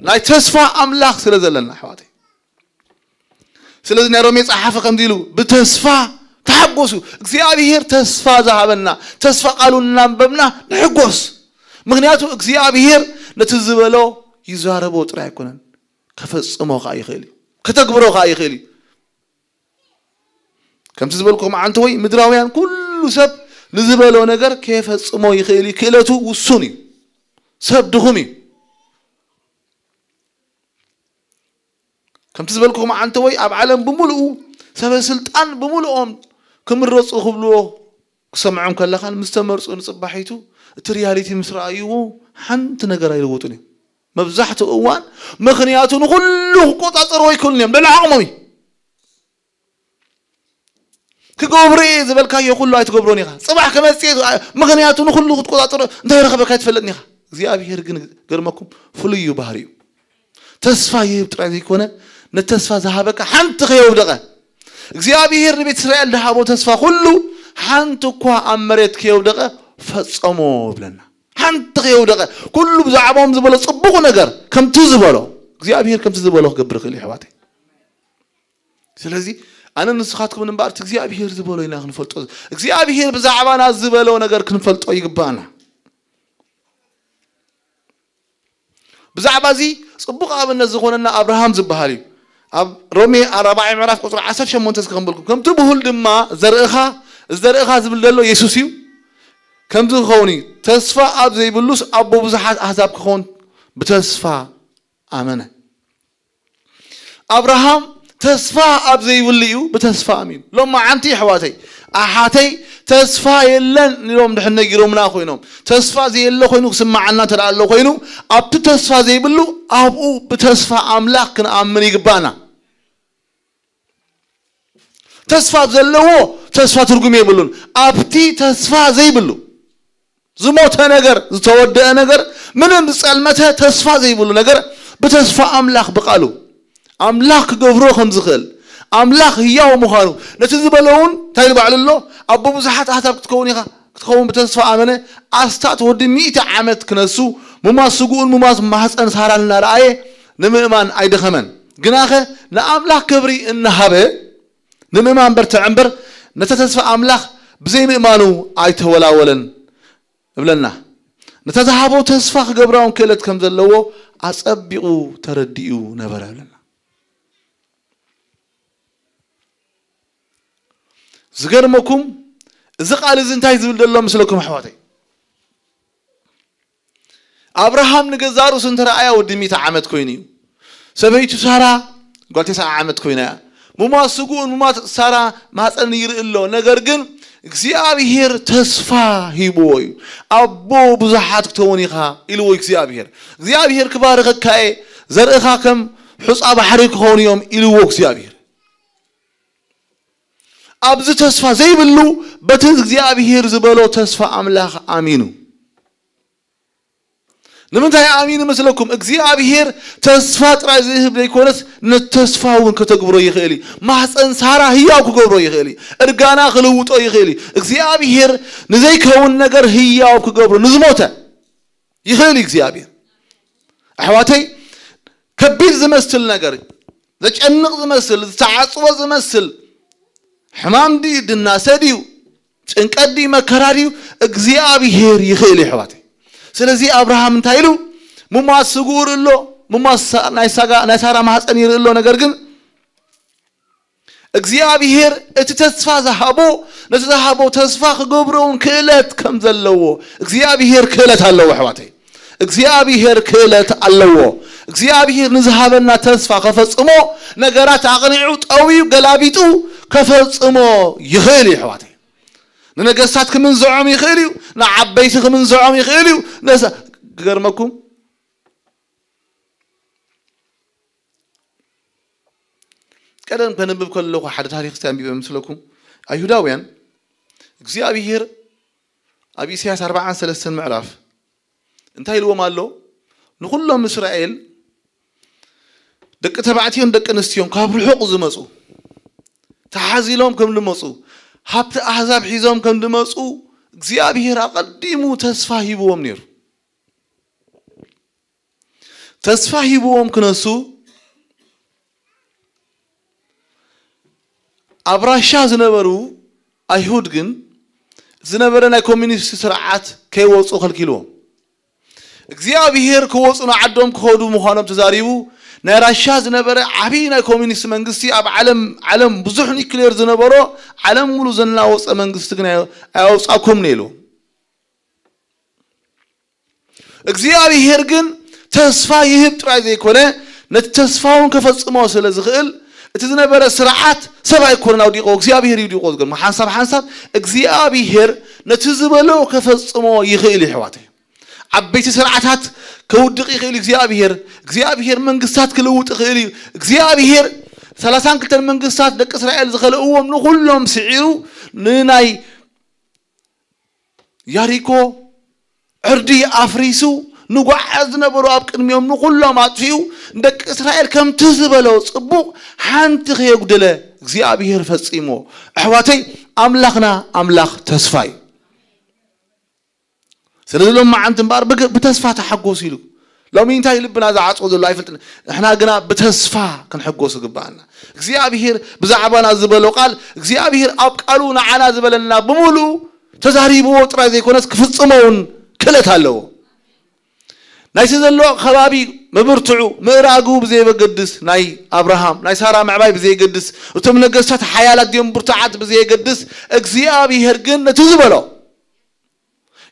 ናይ ተስፋ ኣምላኽ ስለ ዘለና ኣሕዋተይ። ስለዚ ናይ ሮሜ ጸሓፊ ከምዚ ኢሉ፣ "ብተስፋ ተሓጎሱ።" እግዚኣብሔር ተስፋ ዝሃበና፣ ተስፋ ቃሉ እናንበብና ንሕጎስ። ምኽንያቱ እግዚኣብሔር ነቲ ዝበሎ ይዛረቦ ጥራይ ኣይኮነን፣ ከፈጽሞ ከኣ ይኽእል እዩ፣ ከተግብሮ ከኣ ይኽእል እዩ። ከምቲ ዝበልኩም ዓንተ ወይ ምድራውያን ኩሉ ሰብ ንዝበሎ ነገር ከየፈጽሞ ይኽእል እዩ፣ ክእለቱ ውሱን እዩ፣ ሰብ ድኹም እዩ። ከምቲ ዝበልኩም ዓንተ ወይ ኣብ ዓለም ብምልኡ ሰበ ስልጣን ብምልኦም ክምረጹ ክብልዎ ክሰምዖም ከለኻን ምስ ተመርጹ ንጽባሒቱ እቲ ሪያሊቲ ምስ ረኣይዎ ሓንቲ ነገር ኣይልውጡን እዮም። መብዛሕትኡ እዋን ምኽንያቱ ንኹሉ ክቆጻጸርዎ ኣይክእሉን እዮም፣ ልዕሊ ዓቕሞም እዩ። ክገብሮ እየ ዝበልካዮ ኩሉ ኣይትገብሮን ኢኻ። ጽባሕ ክመጽእ እየ፣ ምኽንያቱ ንኹሉ ክትቆጻጸሮ እንታይ ረኸበካ ኣይትፈልጥን ኢኻ። እግዚኣብሔር ግን ገርመኩም ፍሉይ እዩ ባህሪኡ። ተስፋ ይህብ ጥራይ ዘይኮነ ነተስፋ ዝሃበካ ሓንቲ ከየውደቐ እግዚኣብሔር ንቤት እስራኤል ዝሃቦ ተስፋ ኩሉ ሓንቲ እኳ ኣብ መሬት ከየውደቐ ፈጸሞ ይብለና። ሓንቲ ከየውደቐ ኩሉ ብዛዕባኦም ዝበሎ ጽቡቕ ነገር ከምቲ ዝበሎ እግዚኣብሔር ከምቲ ዝበሎ ክገብር ይኽእል እዩ ኣሕዋተይ። ስለዚ ኣነ ንስኻትኩም እምበኣር እቲ እግዚኣብሔር ዝበሎ ኢና ክንፈልጦ። እግዚኣብሔር ብዛዕባና ዝበሎ ነገር ክንፈልጦ ይግባኣና። ብዛዕባ እዚ ጽቡቕ ኣብነት ዝኾነና ኣብርሃም ዝበሃል እዩ። ኣብ ሮሜ ኣራብዓይ ምዕራፍ ቁጽሪ ዓሰርተ ሸሞንተ እስከ ከንብበልኩም። ከምቲ ብሁል ድማ ዘርእኻ፣ እዚ ዘርእኻ ዝብል ዘሎ የሱስ እዩ። ከምዚ ክኸውን እዩ፣ ተስፋ ኣብ ዘይብሉስ ኣቦ ብዙሓት ኣህዛብ ክኸውን ብተስፋ ኣመነ። ኣብርሃም ተስፋ ኣብ ዘይብሉ እዩ ብተስፋ ኣሚኑ። ሎማዓንቲ ኣሕዋተይ ኣሓተይ ተስፋ የለን ኢሎም ድሕር ነጊሮምና ኮይኖም፣ ተስፋ ዘየለ ኮይኑ ክስምዓና እንተ ደኣ ኣሎ ኮይኑ፣ ኣብቲ ተስፋ ዘይብሉ ኣብኡ ብተስፋ ኣምላኽ ክንኣምን ይግባእና። ተስፋ ኣብ ዘለዎ ተስፋ ትርጉም የብሉን። ኣብቲ ተስፋ ዘይብሉ ዝሞተ ነገር፣ ዝተወደአ ነገር፣ ምንም ዝጸልመተ ተስፋ ዘይብሉ ነገር ብተስፋ ኣምላኽ ብቃሉ ኣምላኽ ክገብሮ ከም ዝኽእል ኣምላኽ ህያው ምዃኑ ነቲ ዝበሎ እውን እንታይ ኢሉ ባዕሉ ኣሎ? ኣቦ ብዙሓት ኣሕዛብ ክትከውን ኢኻ፣ ክትኸውን ብተስፋ ኣመነ። ኣስታት ወዲ ሚእቲ ዓመት ክነሱ ሙማት ስግኡን ሙማት ማህፀን ሳራን እናረኣየ ንምእማን ኣይደኸመን። ግናኸ ንኣምላኽ ክብሪ እናሃበ ንምእማን በርትዐ እምበር ነቲ ተስፋ ኣምላኽ ብዘይምእማኑ ኣይተወላወለን። እብለና። ነታ ዝሃቦ ተስፋ ክገብራውን ክእለት ከም ዘለዎ ኣጸቢቑ ተረዲኡ ነበረ ብለና። ዝገርመኩም፣ እዚ ቃል እዚ እንታይ ዝብል ዘሎ ምስለኩም ኣሕዋተይ? ኣብርሃም ንገዛእ ርእሱ እንተረኣያ ወዲ ሚእቲ ዓመት ኮይኑ እዩ። ሰበይቱ ሳራ ጓል ተስዓ ዓመት ኮይና እያ። ሙማት ስጉኡን ሙማት ሳራ ማህፀን ይርኢ ኣሎ። ነገር ግን እግዚኣብሔር ተስፋ ሂብዎ እዩ። ኣቦ ብዙሓት ክትኸውን ኢኻ ኢልዎ እግዚኣብሔር። እግዚኣብሔር ክባርኸካ እየ፣ ዘርእኻ ከም ሑፃ ባሕሪ ክኸውን እዮም ኢልዎ እግዚኣብሔር። ኣብዚ ተስፋ ዘይብሉ በቲ እግዚኣብሔር ዝበሎ ተስፋ ኣምላኽ ኣሚኑ። ንምንታይ ኣሚኑ መስለኩም? እግዚኣብሔር ተስፋ ጥራይ ዝህብ ዘይኮነስ ነቲ ተስፋ እውን ከተግብሮ ይኽእል እዩ። ማህፀን ሳራ ህያው ክገብሮ ይኽእል እዩ። እርጋና ክልውጦ ይኽእል እዩ። እግዚኣብሔር ንዘይከውን ነገር ህያው ክገብሮ፣ ንዝሞተ ይኽእል እዩ እግዚኣብሔር። ኣሕዋተይ፣ ከቢድ ዝመስል ነገር፣ ዘጨንቕ ዝመስል፣ ዝተዓጽወ ዝመስል፣ ሕማም ድዩ፣ ድናሰ ድዩ፣ ጭንቀት ድዩ፣ መከራ ድዩ፣ እግዚኣብሔር ይኽእል እዩ ኣሕዋተይ። ስለዚ ኣብርሃም እንታይ ኢሉ? ሙማት ስጉኡ ኣሎ፣ ሙማት ሳ-፣ ናይ ሳጋ-፣ ናይ ሳራ ማህፀን ይርኢ ኣሎ። ነገር ግን እግዚኣብሔር እቲ ተስፋ ዝሃቦ፣ ነቲ ዝሃቦ ተስፋ ክገብሮ እውን ክእለት ከም ዘለዎ፣ እግዚኣብሔር ክእለት ኣለዎ ኣሕዋተይ። እግዚኣብሔር ክእለት ኣለዎ። እግዚኣብሔር ንዝሃበና ተስፋ ከፈጽሞ፣ ነገራት ኣቕኒዑ፣ ጠውዩ፣ ገላቢጡ ከፈጽሞ ይኽእል እዩ ኣሕዋተይ። ንነገስታት ክምንዝዖም ይኽእል እዩ። ንዓበይቲ ክምንዝዖም ይኽእል እዩ። ነሳ-፣ ክገርመኩም፣ ቀደም ከንብብ ከለኹ ሓደ ታሪኽ እስቲ ኣንቢበ ምስለኩም። ኣይሁዳውያን እግዚኣብሔር ኣብ ኢሳያስ ኣርባዓን ሰለስተን ምዕራፍ እንታይ ኢልዎም ኣሎ? ንኹሎም እስራኤል ደቂ ተባዕትዮን ደቂ ኣንስትዮን ካብ ርሑቕ ዝመጹ፣ ተሓዚሎም ከም ዝመጹ፣ ሃብቲ ኣህዛብ ሒዞም ከም ዝመጹ እግዚኣብሔር ኣቐዲሙ ተስፋ ሂብዎም ነይሩ። ተስፋ ሂብዎም ክነሱ ኣብ ራሻ ዝነበሩ ኣይሁድ ግን ዝነበረ ናይ ኮሚኒስት ስርዓት ከይወፁ ከልኪልዎም። እግዚኣብሔር ክወፁ ንዓዶም ክኸዱ ምዃኖም ተዛሪቡ። ናይ ራሻ ዝነበረ ዓብዪ ናይ ኮሚኒስት መንግስቲ ኣብ ዓለም ዓለም ብዙሕ ኒክሌር ዝነበሮ ዓለም ሙሉ ዘናወፀ መንግስቲ ግን ኣየ-፣ ኣያውፃኩም ነው ኢሉ። እግዚኣብሔር ግን ተስፋ ይህብ ጥራይ ዘይኮነ ነቲ ተስፋውን ከፈጽሞ ስለ ዝኽእል እቲ ዝነበረ ስርዓት ሰብ ኣይኮነን ኣውዲቆ፣ እግዚኣብሔር ይውዲቆ። ዝገርም ሓንሳብ ሓንሳብ እግዚኣብሔር ነቲ ዝበሎ ከፈጽሞ ይኽእል እዩ ኣሕዋተይ። ዓበይቲ ስርዓታት ከውድቕ ይኽእል እግዚኣብሔር። እግዚኣብሔር መንግስታት ክልውጥ ይኽእል እዩ እግዚኣብሔር። ሰላሳን ክልተን መንግስታት ደቂ እስራኤል ዝኸለእዎም ንኹሎም ስዒሩ ንናይ ያሪኮ ዕርዲ ኣፍሪሱ ንጓዓዝ ዝነበሩ ኣብ ቅድሚኦም ንኹሎም ኣጥፊኡ ንደቂ እስራኤል ከምቲ ዝበሎ ጽቡቕ ሓንቲ ከየጉደለ እግዚኣብሔር ፈጺሞ። ኣሕዋተይ ኣምላኽና ኣምላኽ ተስፋ እዩ። ስለዚ ሎም መዓንቲ እምበኣር ብግ-፣ ብተስፋ ተሓጎስ ኢሉ። ሎሚ እንታይ ልብና ዝዓጽዎ ዘሎ ኣይፈልጥን። ንሕና ግና ብተስፋ ክንሕጎስ ይግብኣና። እግዚኣብሔር ብዛዕባና ዝበሎ ቃል እግዚኣብሔር ኣብ ቃሉ ንዓና ዝበለና ብምሉኡ ተዛሪብዎ ጥራይ ዘይኮነስ ክፍጽሞ እውን ክእለት ኣለዎ። ናይቲ ዘሎ ከባቢ ምብርትዑ ምእራጉ ብዘየገድስ ናይ ኣብርሃም ናይ ሳራ ምዕባይ ብዘየገድስ እቶም ነገስታት ሓያላት ድዮም ብርቱዓት ብዘየገድስ እግዚኣብሔር ግን ነቲ ዝበሎ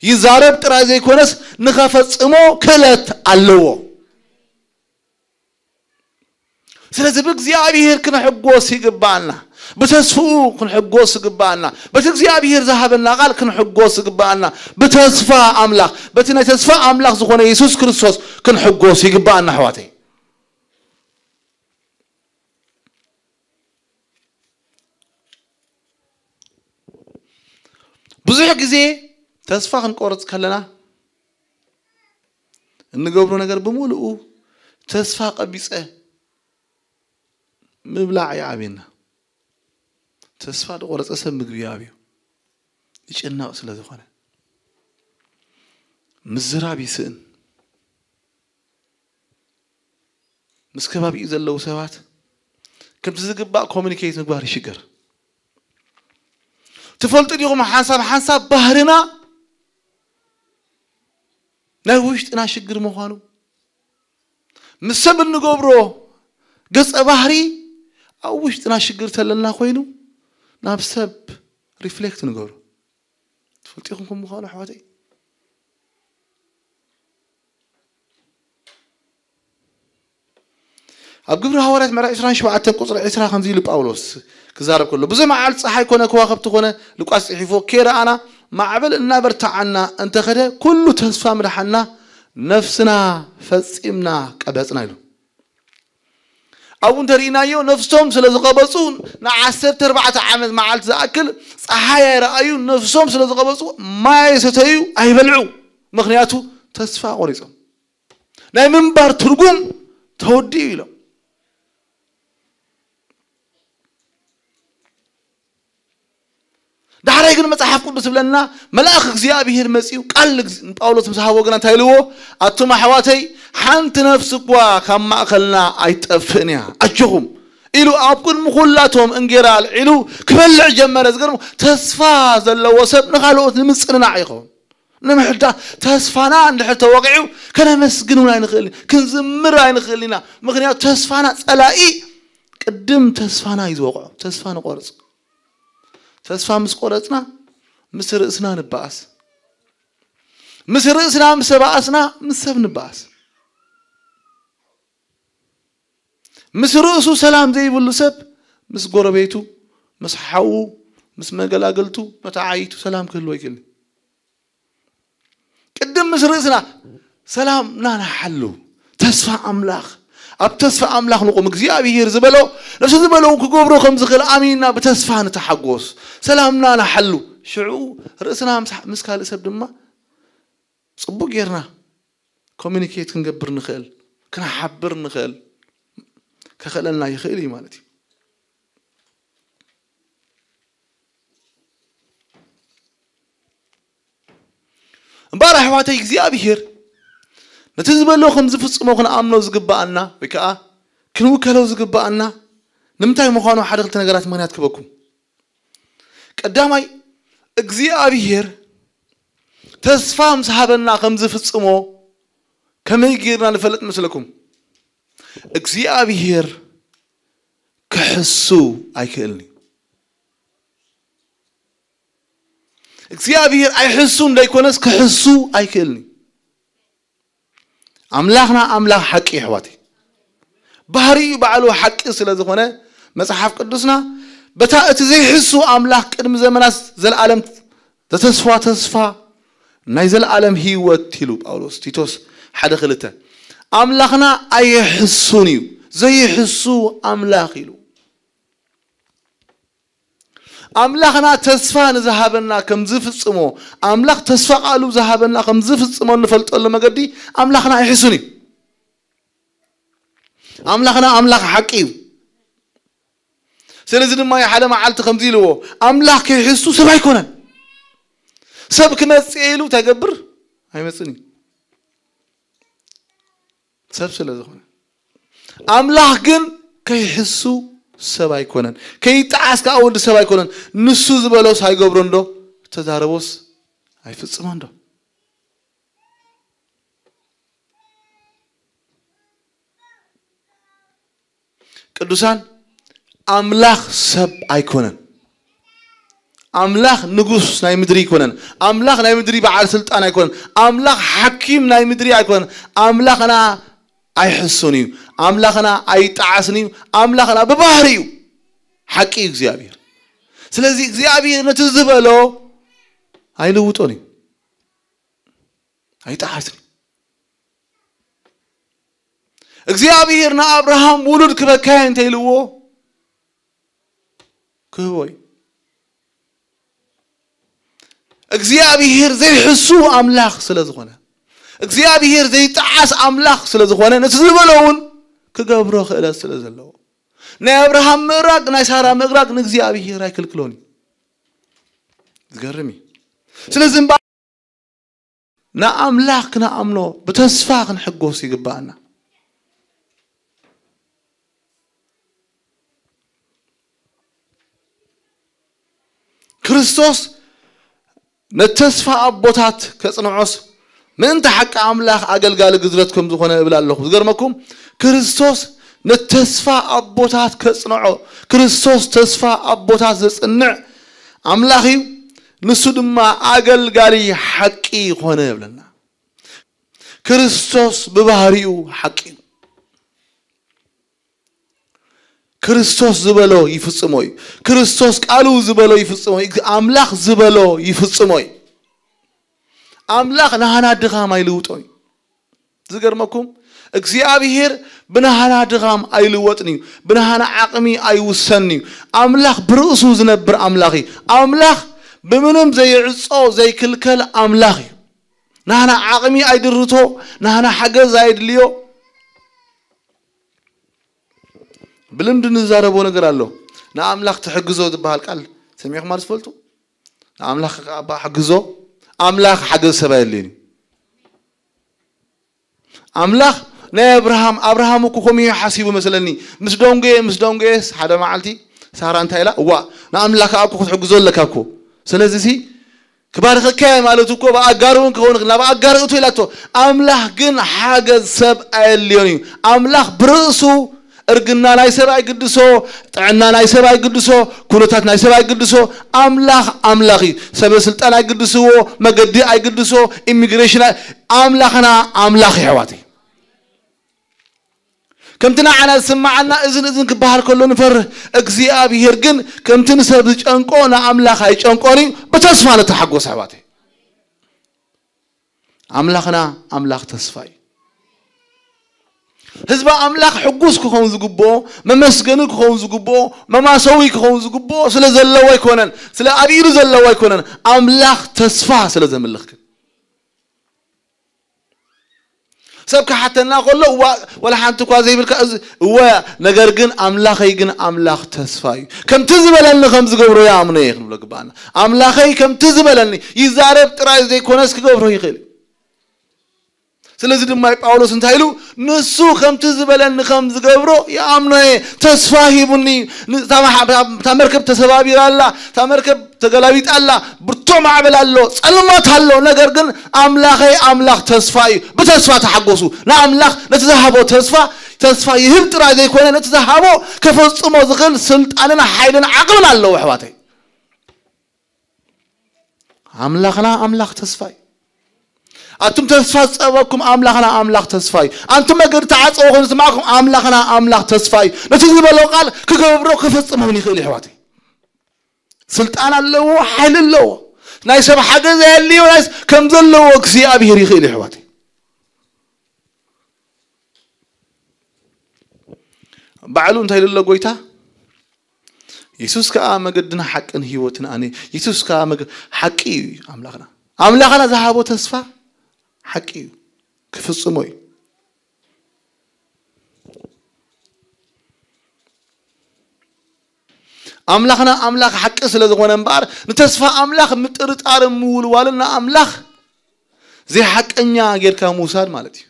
ይዛረብ ጥራይ ዘይኮነስ ንኸፈጽሞ ክእለት ኣለዎ። ስለዚ ብእግዚኣብሔር ክንሕጎስ ይግባኣና። ብተስፍኡ ክንሕጎስ ይግባኣና። በቲ እግዚኣብሔር ዝሃበና ቃል ክንሕጎስ ይግባኣና። ብተስፋ ኣምላኽ፣ በቲ ናይ ተስፋ ኣምላኽ ዝኾነ የሱስ ክርስቶስ ክንሕጎስ ይግባኣና ኣሕዋተይ። ብዙሕ ግዜ ተስፋ ክንቆርጽ ከለና እንገብሮ ነገር ብምሉኡ ተስፋ ቀቢጸ ምብላዕ ይኣብየና። ተስፋ ዝቆረጸ ሰብ ምግቢ ይኣብዮ። ይጭነቕ ስለ ዝኾነ። ምዝራብ ይስእን። ምስ ከባቢኡ ዘለዉ ሰባት ከምቲ ዝግባእ ኮሚኒኬት ምግባር ይሽገር። ትፈልጡ ዲኹም ሓንሳብ ሓንሳብ ባህርና ናይ ውሽጥና ሽግር ምዃኑ፣ ምስ ሰብ እንገብሮ ገጸ ባህሪ ኣብ ውሽጥና ሽግር ተለና ኮይኑ ናብ ሰብ ሪፍሌክት ንገብሮ። ትፈልጡ ኢኹም ከም ምዃኑ ኣሕዋተይ። ኣብ ግብሪ ሃዋርያት ምዕራፍ ዕስራን ሸውዓተን ቁጽሪ ዕስራ ከምዚ ኢሉ ጳውሎስ ክዛረብ ከሎ፣ ብዘይ መዓልቲ ጸሓይ ኮነ ከዋኽብቲ ኮነ፣ ሉቃስ ጽሒፎ፣ ከይረኣና ማዕበል እናበርተዓና እንተኸደ፣ ኩሉ ተስፋ ምድሓና፣ ነፍስና ፈጺምና ቀበጽና ኢሉ። ኣብኡ እንተርኢናዮ፣ ነፍሶም ስለ ዝቐበጹ፣ ንዓሰርተ ኣርባዕተ ዓመት መዓልቲ ዝኣክል ጸሓይ ኣይረኣዩ፣ ነፍሶም ስለ ዝቐበጹ፣ ማይ ኣይሰተዩ፣ ኣይበልዑ። ምኽንያቱ ተስፋ ቆሪጾም። ናይ ምንባር ትርጉም ተወዲኡ ኢሎም። ዳሕራይ ግን መጽሓፍ ቅዱስ ዝብለና፣ መልኣኽ እግዚኣብሔር መጺኡ ቃል ንግዝ-፣ ንጳውሎስ ምስ ሃቦ ግና እንታይ ኢልዎ? ኣቱም ኣሕዋተይ፣ ሓንቲ ነፍሲ እኳ ካብ ማእከልና ኣይትጠፍእን እያ፣ ኣጆኹም ኢሉ ኣብ ቅድሚ ኩላቶም እንጌራ ኣልዒሉ ክበልዕ ጀመረ። ዝገርም፣ ተስፋ ዘለዎ ሰብ ንኻልኦት ንምጽንናዕ ይኸውን። ንምሕዳስ ተስፋና እንድሕር ተወቒዑ ከነመስግን እውን ኣይንኽእል፣ ክንዝምር ኣይንኽእል ኢና። ምኽንያቱ ተስፋና ጸላኢ ቅድም ተስፋና እዩ ዝወቕዖ። ተስፋ ንቆርጽ። ተስፋ ምስ ቆረጽና ምስ ርእስና ንበኣስ። ምስ ርእስና ምስ ተበኣስና ምስ ሰብ ንበኣስ። ምስ ርእሱ ሰላም ዘይብሉ ሰብ ምስ ጎረቤቱ፣ ምስ ሓዉ፣ ምስ መገላገልቱ፣ መተዓይቱ ሰላም ክህልዎ ኣይክእልን። ቅድም ምስ ርእስና ሰላምና ንሓሉ። ተስፋ ኣምላኽ፣ ኣብ ተስፋ ኣምላኽ ንቑም። እግዚኣብሔር ዝበሎ፣ ነሱ ዝበሎ እውን ክገብሮ ከም ዝኽእል ኣሚንና ብተስፋ ንተሓጎስ። ሰላምና ንሓሉ። ሽዑ ርእስና ምስ፣ ምስ ካልእ ሰብ ድማ ጽቡቕ ጌርና ኮሚኒኬት ክንገብር ንኽእል፣ ክንሓብር ንኽእል፣ ከኽእለና ይኽእል እዩ ማለት እዩ። እምበኣር ኣሕዋተይ፣ እግዚኣብሔር ነቲ ዝበሎ ከም ዝፍጽሞ ክንኣምኖ ዝግብኣና ወይ ከዓ ክንውከሎ ዝግብኣና ንምንታይ ምዃኑ ሓደ ክልተ ነገራት ምኽንያት ክበኩም። ቀዳማይ፣ እግዚኣብሔር ተስፋ ምስ ሃበና ከም ዝፍጽሞ ከመይ ጌርና ንፈልጥ መስለኩም? እግዚኣብሔር ክሕሱ ኣይክእልን እዩ። እግዚኣብሔር ኣይሕሱ እንዳይኮነስ ክሕሱ ኣይክእልን እዩ። ኣምላኽና ኣምላኽ ሓቂ እዩ ኣሕዋተይ። ባህሪኡ ባዕሉ ሓቂ ስለ ዝኾነ መጽሓፍ ቅዱስና በታ እቲ ዘይሕሱ ኣምላኽ ቅድሚ ዘመናት ዘለኣለም ዘተስፋ ተስፋ ናይ ዘለኣለም ህይወት ኢሉ ጳውሎስ ቲቶስ ሓደ ክልተ ኣምላኽና ኣይሕሱን እዩ ዘይሕሱ ኣምላኽ ኢሉ። ኣምላኽና ተስፋ ንዝሃበና ከም ዝፍጽሞ ኣምላኽ ተስፋ ቃሉ ዝሃበና ከም ዝፍጽሞ እንፈልጠሉ መገዲ ኣምላኽና ኣይሕሱን እዩ። ኣምላኽና ኣምላኽ ሓቂ እዩ። ስለዚ ድማ ሓደ መዓልቲ ከምዚ ኢልዎ ኣምላኽ ከይሕሱ ሰብ ኣይኮነን። ሰብ ክመጽእ ኢሉ እንታይ ገብር ኣይመጽን እዩ። ሰብ ስለ ዝኾነ ኣምላኽ ግን ከይሕሱ ሰብ ኣይኮነን። ከይጠዓስ ከዓ ወዲ ሰብ ኣይኮነን። ንሱ ዝበሎስ ኣይገብሮ እንዶ ተዛረቦስ ኣይፍጽሞ እንዶ። ቅዱሳን ኣምላኽ ሰብ ኣይኮነን። ኣምላኽ ንጉስ ናይ ምድሪ ኣይኮነን። ኣምላኽ ናይ ምድሪ በዓል ስልጣን ኣይኮነን። ኣምላኽ ሓኪም ናይ ምድሪ ኣይኮነን። ኣምላኽና ኣይሕሱን እዩ። ኣምላኽና ኣይጠዓስን እዩ። ኣምላኽና ብባህሪ እዩ ሓቂ እዩ እግዚኣብሔር። ስለዚ እግዚኣብሔር ነቲ ዝበሎ ኣይልውጦን እዩ። ኣይጠዓስን እዩ። እግዚኣብሔር ንኣብርሃም ውሉድ ክበካየ እንተ ኢልዎ ክህቦ እዩ። እግዚኣብሔር ዘይሕሱ ኣምላኽ ስለ ዝኾነ፣ እግዚኣብሔር ዘይጠዓስ ኣምላኽ ስለ ዝኾነ፣ ነቲ ዝበሎ እውን ክገብሮ ክእለት ስለ ዘለዎ፣ ናይ ኣብርሃም ምእራግ፣ ናይ ሳራ ምእራግ ንእግዚኣብሔር ኣይክልክሎን እዩ። ዝገርም እዩ። ስለዚ እምበኣር ንኣምላኽ ክንኣምኖ ብተስፋ ክንሕጎስ ይግብኣና። ክርስቶስ ነተስፋ ኣቦታት ከጽንዖስ ምእንቲ ሓቂ ኣምላኽ ኣገልጋሊ ግዝረት ከም ዝኾነ እብል ኣለኹ። ዝገርመኩም፣ ክርስቶስ ነተስፋ ኣቦታት ከጽንዖ፣ ክርስቶስ ተስፋ ኣቦታት ዘጽንዕ ኣምላኽ እዩ። ንሱ ድማ ኣገልጋሊ ሓቂ ይኾነ ይብለና። ክርስቶስ ብባህሪኡ ሓቂ እዩ። ክርስቶስ ዝበሎ ይፍጽሞ እዩ። ክርስቶስ ቃሉ ዝበሎ ይፍጽሞ እዩ። ኣምላኽ ዝበሎ ይፍጽሞ እዩ። ኣምላኽ ናህና ድኻም ኣይልውጦ እዩ። ዝገርመኩም፣ እግዚኣብሔር ብናህና ድኻም ኣይልወጥን እዩ። ብናህና ዓቕሚ ኣይውሰን እዩ። ኣምላኽ ብርእሱ ዝነብር ኣምላኽ እዩ። ኣምላኽ ብምንም ዘይዕጾ ዘይክልከል ኣምላኽ እዩ። ናህና ዓቕሚ ኣይድርቶ፣ ናህና ሓገዝ ኣይድልዮ። ብልምዲ ንዛረቦ ነገር ኣሎ። ንኣምላኽ ትሕግዞ ዝበሃል ቃል ሰሚዕኹም ዶ ትፈልጡ? ንኣምላኽ ከኣ እባ ሕግዞ፣ ኣምላኽ ሓገዝ ሰብ ኣየድልዮን እዩ። ኣምላኽ ናይ ኣብርሃም፣ ኣብርሃም እኮ ከምኡ እዩ ሓሲቡ መስለኒ። ምስ ደንጎየ፣ ምስ ደንጎየስ ሓደ መዓልቲ ሳራ እንታይ ኢላ? እዋ፣ ንኣምላኽ ከኣ እኮ ክትሕግዞ ኣለካ እኮ። ስለዚ ሲ ክባርኸካ እየ ማለት እኮ ብኣጋር እውን ክኸውን ይኽእል። ናብ ኣጋር እቶ ኢላቶ። ኣምላኽ ግን ሓገዝ ሰብ ኣየድልዮን እዩ። ኣምላኽ ብርእሱ እርግና ናይ ሰብ ኣይግድሶ፣ ጥዕና ናይ ሰብ ኣይግድሶ፣ ኩነታት ናይ ሰብ ኣይግድሶ። ኣምላኽ ኣምላኽ እዩ። ሰበ ስልጣን ኣይግድስዎ፣ መገዲ ኣይግድሶ፣ ኢሚግሬሽን ኣይ-፣ ኣምላኽና ኣምላኽ እዩ ኣሕዋተይ። ከምቲ ንዓና ዝስምዓና እዝን እዝን ክበሃል ከሎ ንፈርህ። እግዚኣብሔር ግን ከምቲ ንሰብ ዝጨንቆ ንኣምላኽ ኣይጨንቆን እዩ። ብተስፋ ንተሓጎስ ኣሕዋተይ። ኣምላኽና ኣምላኽ ተስፋ እዩ። ህዝቢ ኣምላኽ ሕጉስ ክኸውን ዝግብኦ፣ መመስገኒ ክኸውን ዝግብኦ፣ መማሰዊ ክኸውን ዝግብኦ ስለ ዘለዎ ኣይኮነን፣ ስለ ኣብ ኢዱ ዘለዎ ኣይኮነን። ኣምላኽ ተስፋ ስለ ዘምልኽ ግን። ሰብ ክሓተና ከሎ፣ እዋ፣ ወላ ሓንቲ እኳ ዘይብልካ፣ እዚ፣ እወ፣ ነገር ግን ኣምላኸይ ግን ኣምላኽ ተስፋ እዩ። ከምቲ ዝበለኒ ከም ዝገብሮ ይኣምኖ እየ ክንብሎ ግባኣና። ኣምላኸይ ከምቲ ዝበለኒ ይዛረብ ጥራይ ዘይኮነስ ክገብሮ ይኽእል እዩ። ስለዚ ድማ ጳውሎስ እንታይ ኢሉ? ንሱ ከምቲ ዝበለኒ ከም ዝገብሮ ይኣምኖ እየ። ተስፋ ሂቡኒ። ን-፣ እታ መሓ-፣ እታ መርከብ ተሰባቢራ ኣላ፣ እታ መርከብ ተገላቢጣ ኣላ፣ ብርቱዕ ማዕበል ኣሎ፣ ጸልማት ኣሎ። ነገር ግን ኣምላኸይ ኣምላኽ ተስፋ እዩ። ብተስፋ ተሓጎሱ። ንኣምላኽ ነቲ ዝሃቦ ተስፋ፣ ተስፋ ይህብ ጥራይ ዘይኮነ፣ ነቲ ዝሃቦ ከፈጽሞ ዝኽእል ስልጣንን ሓይልን ዓቕምን ኣለዎ፣ ኣሕዋተይ። ኣምላኽና ኣምላኽ ተስፋ እዩ። ኣቱም ተስፋ ዝጸበኩም ኣምላኽና ኣምላኽ ተስፋ እዩ። ኣንቱም መገዲ ተዓጸወ ኮይኑ ዝስማዕኩም ኣምላኽና ኣምላኽ ተስፋ እዩ። ነቲ ዝበሎ ቃል ክገብሮ ክፍጽም እውን ይኽእል እዩ፣ ኣሕዋተይ። ስልጣን ኣለዎ፣ ሓይሊ ኣለዎ። ናይ ሰብ ሓገዝ ኣየድልዮ፣ ናይ ስ-፣ ከም ዘለዎ እግዚኣብሔር ይኽእል እዩ፣ ኣሕዋተይ። ባዕሉ እንታይ ኢሉ ኣሎ ጎይታ? የሱስ ከኣ መገድን ሓቅን ህይወትን ኣነ። የሱስ ከኣ መገ-፣ ሓቂ እዩ ኣምላኽና። ኣምላኽና ዝሃቦ ተስፋ ሓቂ እዩ። ክፍጽሞ እዩ። ኣምላኽና ኣምላኽ ሓቂ ስለ ዝኾነ እምበኣር፣ ንተስፋ ኣምላኽ ምጥርጣርን ምውልዋልን ንኣምላኽ ዘይሓቀኛ ጌርካ ምውሳድ ማለት እዩ።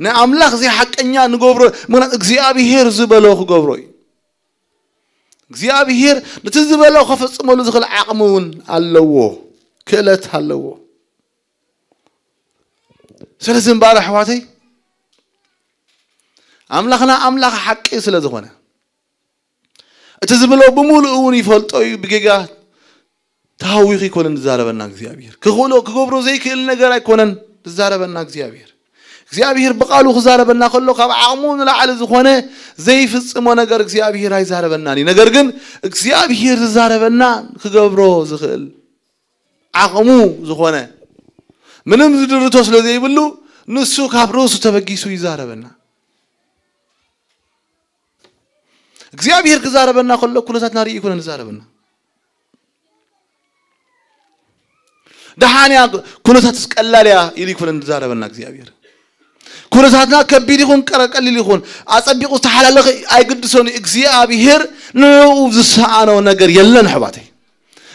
ንኣምላኽ ዘይሓቀኛ ንገብሮ፣ ምኽንያቱ እግዚኣብሄር ዝበሎ ክገብሮ እዩ። እግዚኣብሄር ነቲ ዝበሎ ከፈጽመሉ ዝኽእል ዓቕሚ እውን ኣለዎ፣ ክእለት ኣለዎ። ስለዚ እምበኣር ኣሕዋተይ፣ ኣምላኽና ኣምላኽ ሓቂ ስለ ዝኾነ፣ እቲ ዝብሎ ብምሉእ እውን ይፈልጦ እዩ። ብጌጋ ተሃዊኹ ኣይኮነን ዝዛረበና እግዚኣብሔር። ክኽእሎ ክገብሮ ዘይክእል ነገር ኣይኮነን ዝዛረበና እግዚኣብሔር። እግዚኣብሔር ብቓሉ ክዛረበና ከሎ ካብ ዓቕሙ ንላዕሊ ዝኾነ ዘይፍጽሞ ነገር እግዚኣብሔር ኣይዛረበናን እዩ። ነገር ግን እግዚኣብሔር ዝዛረበና ክገብሮ ዝኽእል ዓቕሙ ዝኾነ ምንም ዝድርቶ ስለ ዘይብሉ ንሱ ካብ ርእሱ ተበጊሱ ይዛረበና። እግዚኣብሔር ክዛረበና ከሎ ኩነታትና ርኢ ኣይኮነን ዝዛረበና። ደሓን እያ ኩነታትስ ቀላል እያ ኢሉ ኣይኮነን ዝዛረበና እግዚኣብሔር። ኩነታትና ከቢድ ይኹን ቀረ-፣ ቀሊል ይኹን ኣጸቢቑ ዝተሓላለኸ ኣይግድሶን እዩ። እግዚኣብሔር ንዕኡ ዝሰኣኖ ነገር የለን ኣሕዋተይ።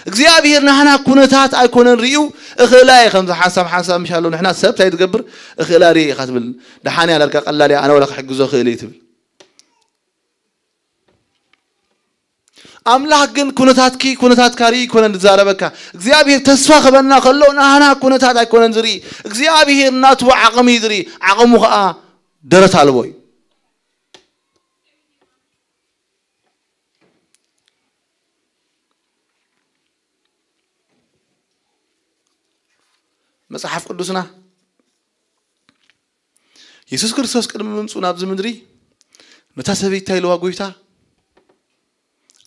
እግዚኣብሔር ናህና ኩነታት ኣይኮነን ርእዩ እኽእላ እየ ከምዚ ሓንሳብ ሓንሳብ ምሽ ኣሎ ንሕና ሰብ እንታይ ትገብር እኽእላ ርእየ ኢኻ ትብል። ደሓን እያ ላልካ ቀላል እያ ኣነ ወላ ክሕግዞ እኽእል እየ ትብል። ኣምላኽ ግን ኩነታትኪ ኩነታትካ ርኢ ኣይኮነን ዝዛረበካ። እግዚኣብሔር ተስፋ ክበና ከሎ ናህና ኩነታት ኣይኮነን ዝርኢ። እግዚኣብሔር ናቱ ዓቕሚ እዩ ዝርኢ። ዓቕሙ ኸዓ ደረት ኣልቦ እዩ። መጽሓፍ ቅዱስና የሱስ ክርስቶስ ቅድሚ ምምጽኡ ናብዚ ምድሪ ነታ ሰበይቲ እንታይ ኢልዋ ጎይታ?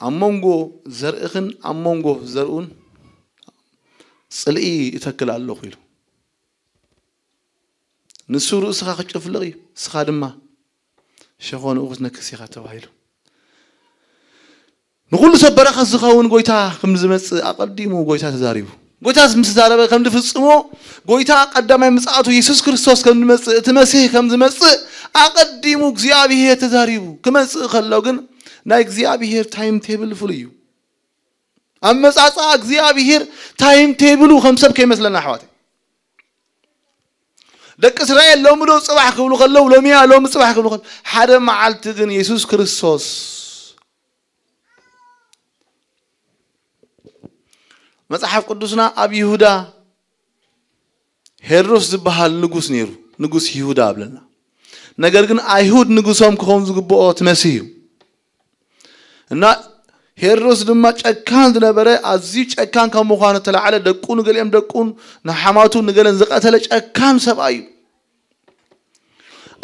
ኣብ መንጎ ዘርእኽን ኣብ መንጎ ዘርኡን ጽልኢ እተክል ኣለኹ ኢሉ። ንሱ ርእስኻ ክጭፍልቕ እዩ፣ ንስኻ ድማ ሸኾንኡ ክትነክስ ኢኻ ተባሂሉ። ንኹሉ ሰብ በረኸት ዝኸውን ጎይታ ከም ዝመጽእ ኣቐዲሙ ጎይታ ተዛሪቡ። ጎይታ ምስ ተዛረበ ከም ዝፍጽሞ፣ ጎይታ ቀዳማይ ምጽኣቱ የሱስ ክርስቶስ ከም ዝመጽእ፣ እቲ መሲህ ከም ዝመጽእ ኣቐዲሙ እግዚኣብሔር ተዛሪቡ። ክመጽእ ከሎ ግን ናይ እግዚኣብሔር ታይም ቴብል ፍሉይ እዩ። ኣመጻጽኣ እግዚኣብሔር ታይም ቴብሉ ከም ሰብ ከይመስለና ኣሕዋተይ። ደቂ እስራኤል ሎሚ ዶ ጽባሕ ክብሉ ከለዉ፣ ሎሚያ ሎሚ ጽባሕ ክብሉ ከለዉ፣ ሓደ መዓልቲ ግን የሱስ ክርስቶስ መጽሓፍ ቅዱስና ኣብ ይሁዳ ሄሮድስ ዝበሃል ንጉስ ነይሩ፣ ንጉስ ይሁዳ ኣብለና። ነገር ግን ኣይሁድ ንጉሶም ክኸውን ዝግብኦ እቲ መሲህ እዩ። እና ሄሮድስ ድማ ጨካን ዝነበረ፣ ኣዝዩ ጨካን ካብ ምዃኑ ተላዕለ ደቁ ንገሊኦም ደቁን ንሓማቱ ንገለን ዝቐተለ ጨካን ሰብኣይ እዩ።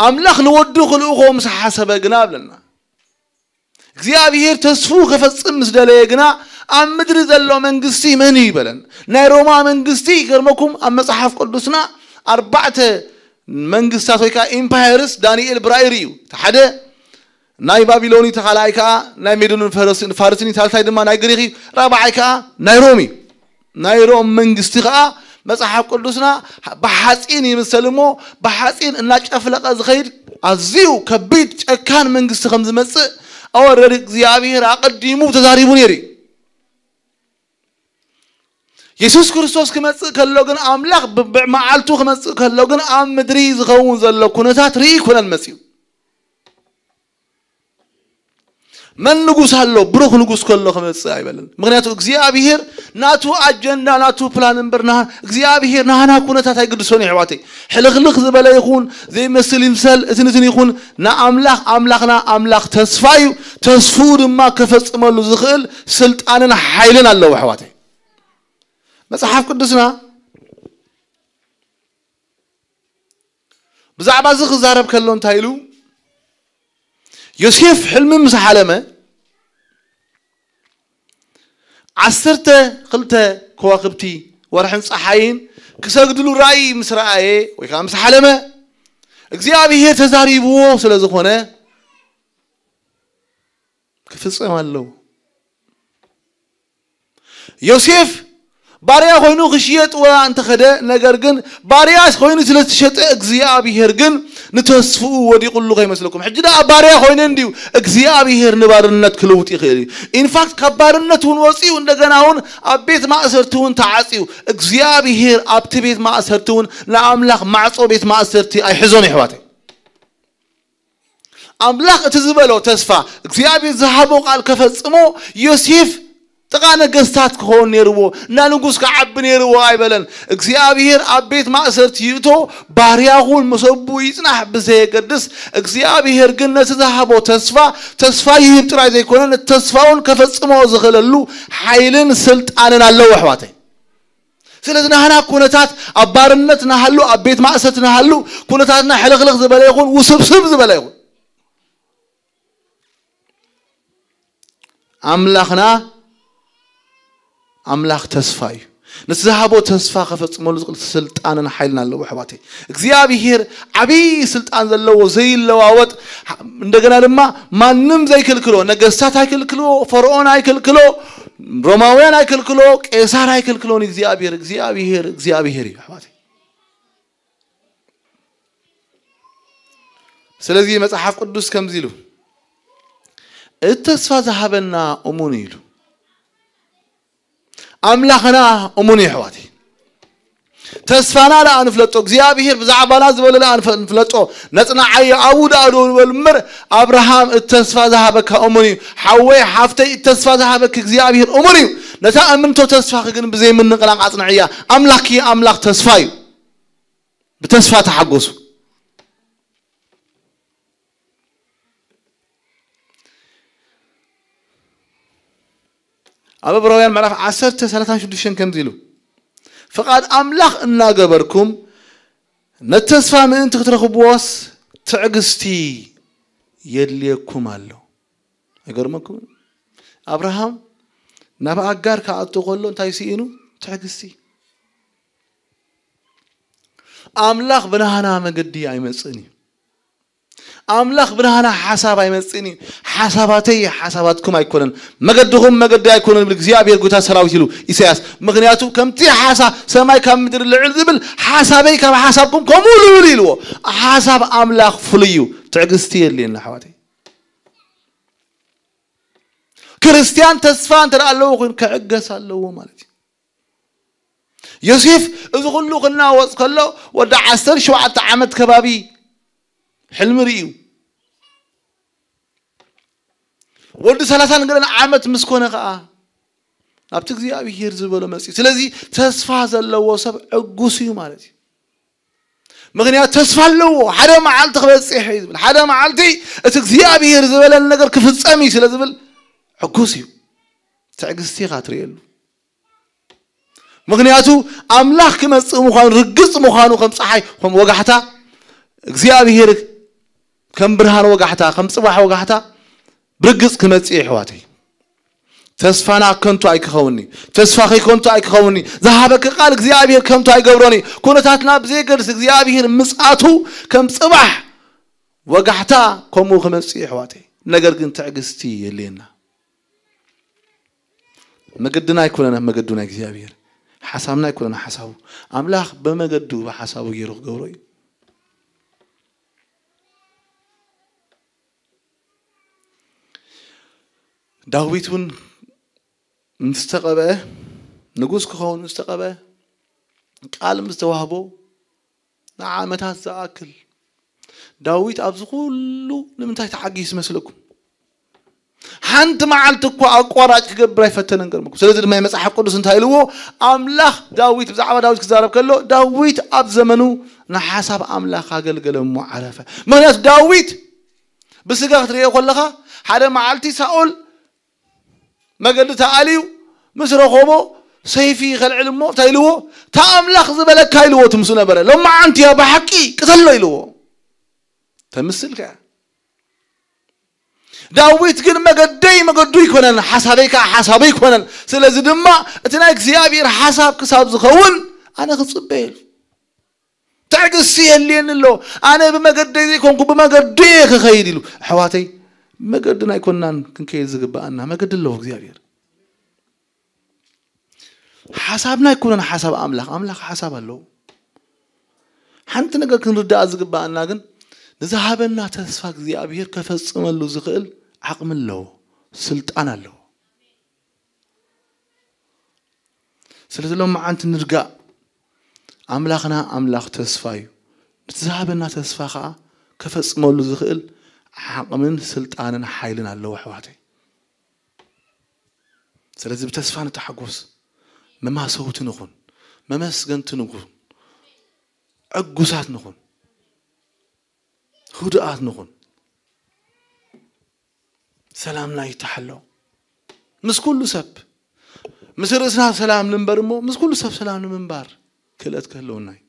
ኣምላኽ ንወዱ ክልእኾ ምስ ሓሰበ ግና ኣብለና እግዚኣብሔር ተስፉ ከፈጽም ምስ ደለየ ግና ኣብ ምድሪ ዘሎ መንግስቲ መን እዩ በለን። ናይ ሮማ መንግስቲ ይገርመኩም ኣብ መጽሓፍ ቅዱስና ኣርባዕተ መንግስታት ወይ ከዓ ኢምፓየርስ ዳንኤል ብራእይ ርእዩ። እቲ ሓደ ናይ ባቢሎን እዩ፣ እቲ ካልኣይ ከዓ ናይ ሜዶንን ፈረስን ፋርስን እዩ፣ ሳልሳይ ድማ ናይ ግሪክ እዩ፣ ራብዓይ ከዓ ናይ ሮም እዩ። ናይ ሮም መንግስቲ ከዓ መጽሓፍ ቅዱስና ብሓፂን ይምሰል እሞ ብሓፂን እናጨፍለቐ ዝኸይድ ኣዝዩ ከቢድ ጨካን መንግስቲ ከም ዝመፅእ ኣወረዲ እግዚኣብሔር ኣቐዲሙ ተዛሪቡ ነይሩ እዩ። የሱስ ክርስቶስ ክመጽእ ከሎ ግን ኣምላኽ ብብዕ መዓልቱ ክመጽእ ከሎ ግን ኣብ ምድሪ ዝኸውን ዘሎ ኩነታት ርኢ ኩነን መጽዩ። መን ንጉስ ኣሎ? ብሩኽ ንጉስ ከሎ ክመጽእ ኣይበለን። ምክንያቱ እግዚኣብሔር ናቱ ኣጀንዳ ናቱ ፕላን እምበር እግዚኣብሔር ናህና ኩነታት ኣይግድሶን ይሕዋተይ። ሕልኽልኽ ዝበለ ይኹን ዘይመስል ይምሰል እትንትን ይኹን ንኣምላኽ ኣምላኽና ኣምላኽ ተስፋ እዩ። ተስፍኡ ድማ ከፈጽመሉ ዝኽእል ስልጣንን ሓይልን ኣለዎ ኣሕዋተይ። መጽሓፍ ቅዱስና ብዛዕባ እዚ ክዛረብ ከሎ እንታይ ኢሉ? ዮሴፍ ሕልሚ ምስ ሓለመ ዓሰርተ ክልተ ከዋክብቲ ወርሕን ፀሓይን ክሰግድሉ ራእይ ምስ ረኣየ ወይ ከዓ ምስ ሓለመ እግዚኣብሔር ተዛሪብዎ ስለ ዝኾነ ክፍጸም ኣለዎ። ዮሴፍ ባርያ ኮይኑ ክሽየጥ ወላ እንተኸደ ነገር ግን ባርያ ኮይኑ ስለ ዝተሸጠ እግዚኣብሔር ግን ንተስፍኡ ወዲቑሉ ከይመስለኩም። ሕጂ ደኣ ባርያ ኮይነ እንድዩ እግዚኣብሔር ንባርነት ክልውጥ ይኽእል እዩ። ኢንፋክት ካብ ባርነት እውን ወፂኡ እንደገና እውን ኣብ ቤት ማእሰርቲ እውን ተዓፅዩ እግዚኣብሔር ኣብቲ ቤት ማእሰርቲ እውን ንኣምላኽ ማዕፆ ቤት ማእሰርቲ ኣይሕዞን ይሕዋተይ። ኣምላኽ እቲ ዝበሎ ተስፋ እግዚኣብሔር ዝሃቦ ቃል ከፈጽሞ ዮሴፍ ጥቓ ነገስታት ክኸውን ነይርዎ እና ንጉስ ክዓቢ ነይርዎ ኣይበለን። እግዚኣብሔር ኣብ ቤት ማእሰርቲ ይእቶ ባርያ ኹን መሰቡ ይጽናሕ ብዘየገድስ እግዚኣብሔር ግን ነቲ ዝሃቦ ተስፋ ተስፋ ይህብ ጥራይ ዘይኮነ ነቲ ተስፋውን ከፈጽሞ ዝኽእለሉ ሓይልን ስልጣንን ኣለዎ ኣሕዋተይ። ስለዚ ናህና ኩነታት ኣብ ባርነት ናሃሉ ኣብ ቤት ማእሰርቲ ናሃሉ ኩነታትና ሕልኽልኽ ዝበለ ይኹን ውስብስብ ዝበለ ይኹን ኣምላኽና ኣምላኽ ተስፋ እዩ። ነቲ ዝሃቦ ተስፋ ከፈጽመሉ ዝኽእል ስልጣንን ሓይልን ኣለዎ ኣሕዋተይ። እግዚኣብሔር ዓብዪ ስልጣን ዘለዎ ዘይለዋወጥ እንደገና ድማ ማንም ዘይክልክሎ ነገስታት ኣይክልክልዎ፣ ፈርዖን ኣይክልክሎ፣ ሮማውያን ኣይክልክሎ፣ ቄሳር ኣይክልክሎን እግዚኣብሔር። እግዚኣብሔር እግዚኣብሔር እዩ ኣሕዋተይ። ስለዚ መጽሓፍ ቅዱስ ከምዚ ኢሉ እቲ ተስፋ ዝሃበና እሙን እዩ ኢሉ። ኣምላኽና እሙን እዩ ኣሕዋተይ። ተስፋና ደኣ ንፍለጦ፣ እግዚኣብሔር ብዛዕባና ዝበሎ ደኣ ንፈ-፣ ንፍለጦ። ነጽንዓዮ ኣብኡ ደኣ ደው ንበል እምበር፣ ኣብርሃም እቲ ተስፋ ዝሃበካ እሙን እዩ። ሓወይ ሓፍተይ እቲ ተስፋ ዝሃበኪ እግዚኣብሔር እሙን እዩ። ነታ እምንቶ ተስፋኺ ግን ብዘይ ምንቕናቕ ኣጽንዕያ። ኣምላኽኪ ኣምላኽ ተስፋ እዩ። ብተስፋ ተሓጎሱ። ኣብ ዕብራውያን ምዕራፍ ዓሰርተ ሰላሳን ሽዱሽተን ከምዚ ኢሉ፣ ፍቓድ ኣምላኽ እናገበርኩም ነቲ ተስፋ ምእንቲ ክትረኽብዎስ ትዕግስቲ የድልየኩም ኣሎ። ኣይገርመኩም? ኣብርሃም ናብ ኣጋር ክኣቱ ከሎ እንታይ ስኢኑ? ትዕግስቲ። ኣምላኽ ብናህና መገዲ ኣይመጽእን እዩ። ኣምላኽ ብናህና ሓሳብ ኣይመጽእን እዩ። ሓሳባተይ ሓሳባትኩም ኣይኮነን፣ መገድኹም መገዲ ኣይኮነን ይብል እግዚኣብሔር ጎይታ ሰራዊት ኢሉ ኢሳያስ። ምኽንያቱ ከምቲ ሓሳ ሰማይ ካብ ምድሪ ልዕል ዝብል ሓሳበይ ካብ ሓሳብኩም ከምኡ ልዑል ኢልዎ። ሓሳብ ኣምላኽ ፍሉይ እዩ። ትዕግስቲ የድልየና ኣሕዋተይ። ክርስትያን ተስፋ እንተ ደኣ ኣለዎ ኮይኑ ክዕገስ ኣለዎ ማለት እዩ። ዮሴፍ እዚ ኩሉ ክናወጽ ከሎ ወዲ ዓሰርተ ሸውዓተ ዓመት ከባቢ ሕልሚ ርእዩ። ወዲ ሰላሳን ገለን ዓመት ምስ ኮነ ከኣ ናብቲ እግዚኣብሔር ዝበሎ መጽዩ። ስለዚ ተስፋ ዘለዎ ሰብ ዕጉስ እዩ ማለት እዩ። ምኽንያቱ ተስፋ ኣለዎ። ሓደ መዓልቲ ክበጽሕ እዩ ዝብል። ሓደ መዓልቲ እቲ እግዚኣብሔር ዝበለን ነገር ክፍጸም እዩ ስለ ዝብል ዕጉስ እዩ። ትዕግስቲ ኢኻ ትርእየሉ። ምኽንያቱ ኣምላኽ ክመጽእ ምዃኑ ርግጽ ምዃኑ ከም ጸሓይ፣ ከም ወጋሕታ እግዚኣብሔር ከም ብርሃን ወጋሕታ፣ ከም ጽባሕ ወጋሕታ ብርግጽ ክመጽእ እዩ ኣሕዋተይ። ተስፋና ከንቱ ኣይክኸውንኒ። ተስፋኺ ከንቱ ኣይክኸውንኒ። ዝሃበኪ ቃል እግዚኣብሔር ከንቱ ኣይገብሮኒ። ኩነታትና ብዘየገድስ እግዚኣብሔር ምጽኣቱ ከም ጽባሕ ወጋሕታ ከምኡ ክመጽእ እዩ ኣሕዋተይ። ነገር ግን ትዕግስቲ የድልየና። መገድና ኣይኮነን መገዱ ናይ እግዚኣብሔር። ሓሳብና ኣይኮነን ሓሳቡ። ኣምላኽ ብመገዱ ብሓሳቡ ገይሩ ክገብሮ እዩ። ዳዊት እውን ምስ ተቐብአ፣ ንጉስ ክኸውን ምስ ተቐብአ፣ ቃል ምስ ተዋህቦ፣ ንዓመታት ዝኣክል ዳዊት ኣብዚ ኩሉ ንምንታይ ተዓጊሱ ይመስለኩም? ሓንቲ መዓልቲ እኳ ኣቋራጭ ክገብር ኣይፈተነን። ገርመኩም። ስለዚ ድማ መጽሓፍ ቅዱስ እንታይ ኢልዎ? ኣምላኽ ዳዊት፣ ብዛዕባ ዳዊት ክዛረብ ከሎ፣ ዳዊት ኣብ ዘመኑ ንሓሳብ ኣምላኽ ኣገልገለ እሞ ዓረፈ። ምኽንያቱ ዳዊት ብስጋ ክትርእዮ ከለኻ፣ ሓደ መዓልቲ ሳኦል መገዲ ተኣልዩ ምስ ረኸቦ፣ ሰይፊ ይኸልዕል እሞ እንታይ ኢልዎ? "እታ ኣምላኽ ዝበለካ" ኢልዎ፣ እቲ ምስኡ ነበረ። "ሎማዓንቲ እያ ብሓቂ፣ ቅተሎ" ኢልዎ። ተምስል ከኣ። ዳዊት ግን "መገደይ መገዱ ኣይኮነን፣ ሓሳበይ ከኣ ሓሳቡ ኣይኮነን። ስለዚ ድማ እቲ ናይ እግዚኣብሔር ሓሳብ ክሳብ ዝኸውን ኣነ ክጽበ" ኢሉ። ትዕግስቲ የድልየኒ ኣሎ። ኣነ ብመገደይ ዘይኮንኩ ብመገዱ እየ ክኸይድ ኢሉ። ኣሕዋተይ፣ ብመገድና ኣይኮንናን ክንከይድ ዝግብኣና። መገዲ ኣለዎ እግዚኣብሔር። ሓሳብና ኣይኮነን ሓሳብ ኣምላኽ። ኣምላኽ ሓሳብ ኣለዎ። ሓንቲ ነገር ክንርዳኣ ዝግብኣና ግን፣ ንዝሃበና ተስፋ እግዚኣብሔር ከፈጽመሉ ዝኽእል ዓቕሚ ኣለዎ፣ ስልጣን ኣለዎ። ስለዚ ሎማዓንቲ ንርጋእ። ኣምላኽና ኣምላኽ ተስፋ እዩ። ነቲ ዝሃበና ተስፋ ኸኣ ከፈጽመሉ ዝኽእል ዓቕምን ስልጣንን ሓይልን ኣለዎ ኣሕዋተይ። ስለዚ ብተስፋ ንተሓጎስ። መማሰውቲ ንኹን፣ መመስገንቲ ንኹን፣ ዕጉሳት ንኹን፣ ህዱኣት ንኹን። ሰላምና ይተሓሎ ምስ ኩሉ ሰብ። ምስ ርእስና ሰላም ንንበር እሞ ምስ ኩሉ ሰብ ሰላም ንምንባር ክእለት ክህልወና እዩ።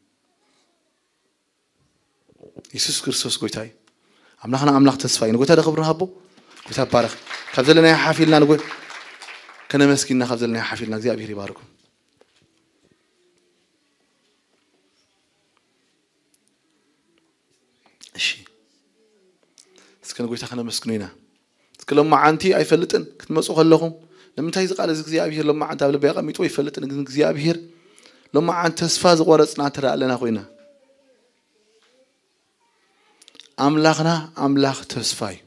የሱስ ክርስቶስ ጎይታ እዩ። ኣምላኽና ኣምላኽ ተስፋ እዩ። ንጎይታ ዶ ክብሪ ንሃቦ። ጎይታ ይባረኽ። ካብ ዘለናዮ ሓፍ ኢልና ንጎይ-፣ ከነመስግና ካብ ዘለናዮ ሓፍ ኢልና እግዚኣብሔር ይባርኩም። እሺ። እስከ ንጎይታ ከነመስግኖ ኢና። እስከ ሎማዓንቲ ኣይፈልጥን ክትመጹ ከለኹም ንምንታይ እዚ ቃል እዚ እግዚኣብሔር ሎማዓንቲ ኣብ ልበይ ኣቐሚጥዎ ኣይፈልጥን፣ ግን እግዚኣብሔር ሎማዓንቲ ተስፋ ዝቆረጽና እንተ ደኣ ኣለና ኮይና ኣምላኽና ኣምላኽ ተስፋ እዩ።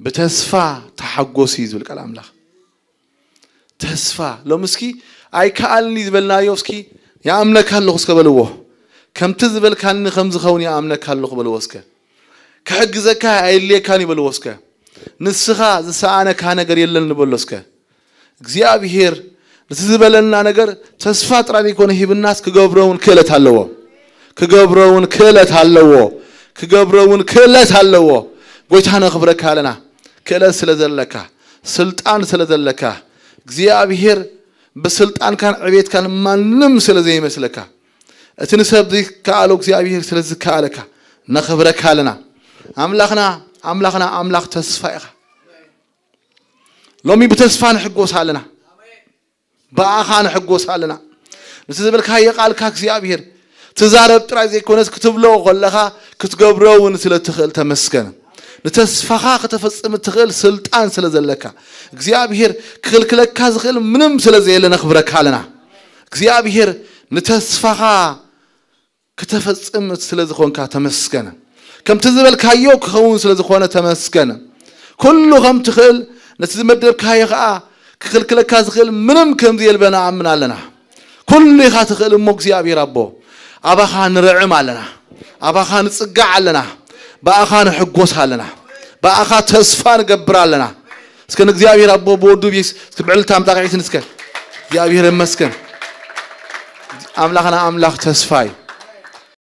ብተስፋ ተሓጎስ እዩ ዝብል ቃል ኣምላኽ። ተስፋ ሎም እስኪ ኣይከኣልኒ ዝበልናዮ እስኪ ይኣምነካ ኣለኹ እስከ በልዎ። ከምቲ ዝበልካኒ ከም ዝኸውን ይኣምነካ ኣለኹ በልዎ እስከ። ክሕግዘካ ኣየድልየካን እዩ በልዎ እስከ። ንስኻ ዝሰኣነካ ነገር የለን ንበሎ እስከ። እግዚኣብሔር ነቲ ዝበለና ነገር ተስፋ ጥራይ ዘይኮነ ሂብናስ ክገብሮ እውን ክእለት ኣለዎ። ክገብሮ እውን ክእለት ኣለዎ። ክገብሮ እውን ክእለት ኣለዎ። ጎይታ ነኽብረካ ኣለና። ክእለት ስለ ዘለካ፣ ስልጣን ስለ ዘለካ፣ እግዚኣብሔር ብስልጣንካን ዕቤትካን ማንም ስለ ዘይመስለካ፣ እቲ ንሰብ ዘይከኣሎ እግዚኣብሔር ስለ ዝከኣለካ ነኽብረካ ኣለና። ኣምላኽና ኣምላኽና ኣምላኽ ተስፋ ኢኻ። ሎሚ ብተስፋ ንሕጎስ ኣለና። ብኣኻ ንሕጎስ ኣለና። ነቲ ዝበልካዮ ቃልካ እግዚኣብሔር ትዛረብ ጥራይ ዘይኮነስ ክትብሎ ከለኻ ክትገብሮ እውን ስለ ትኽእል ተመስገን። ንተስፋኻ ከተፈጽም እትኽእል ስልጣን ስለ ዘለካ እግዚኣብሔር ክኽልክለካ ዝኽእል ምንም ስለ ዘየለ ነኽብረካ ኣለና። እግዚኣብሔር ንተስፋኻ ከተፈጽም ስለ ዝኾንካ ተመስገን። ከምቲ ዝበልካዮ ክኸውን ስለ ዝኾነ ተመስገን። ኩሉ ከም ትኽእል ነቲ ዝመደብካዮ ኸኣ ክኽልክለካ ዝኽእል ምንም ከም ዘየልበ ንኣምን ኣለና። ኩሉ ኢኻ ትኽእል እሞ እግዚኣብሔር ኣቦ ኣባኻ ንርዕም ኣለና። ኣባኻ ንጽጋዕ ኣለና። ብኣኻ ንሕጎስ ኣለና። ብኣኻ ተስፋ ንገብር ኣለና። እስከ ንእግዚኣብሔር ኣቦ ብወዱ ቢስ እስከ ብዕልታ ምጣቕዒትን እስከ እግዚኣብሔር ይመስገን። ኣምላኽና ኣምላኽ ተስፋ እዩ።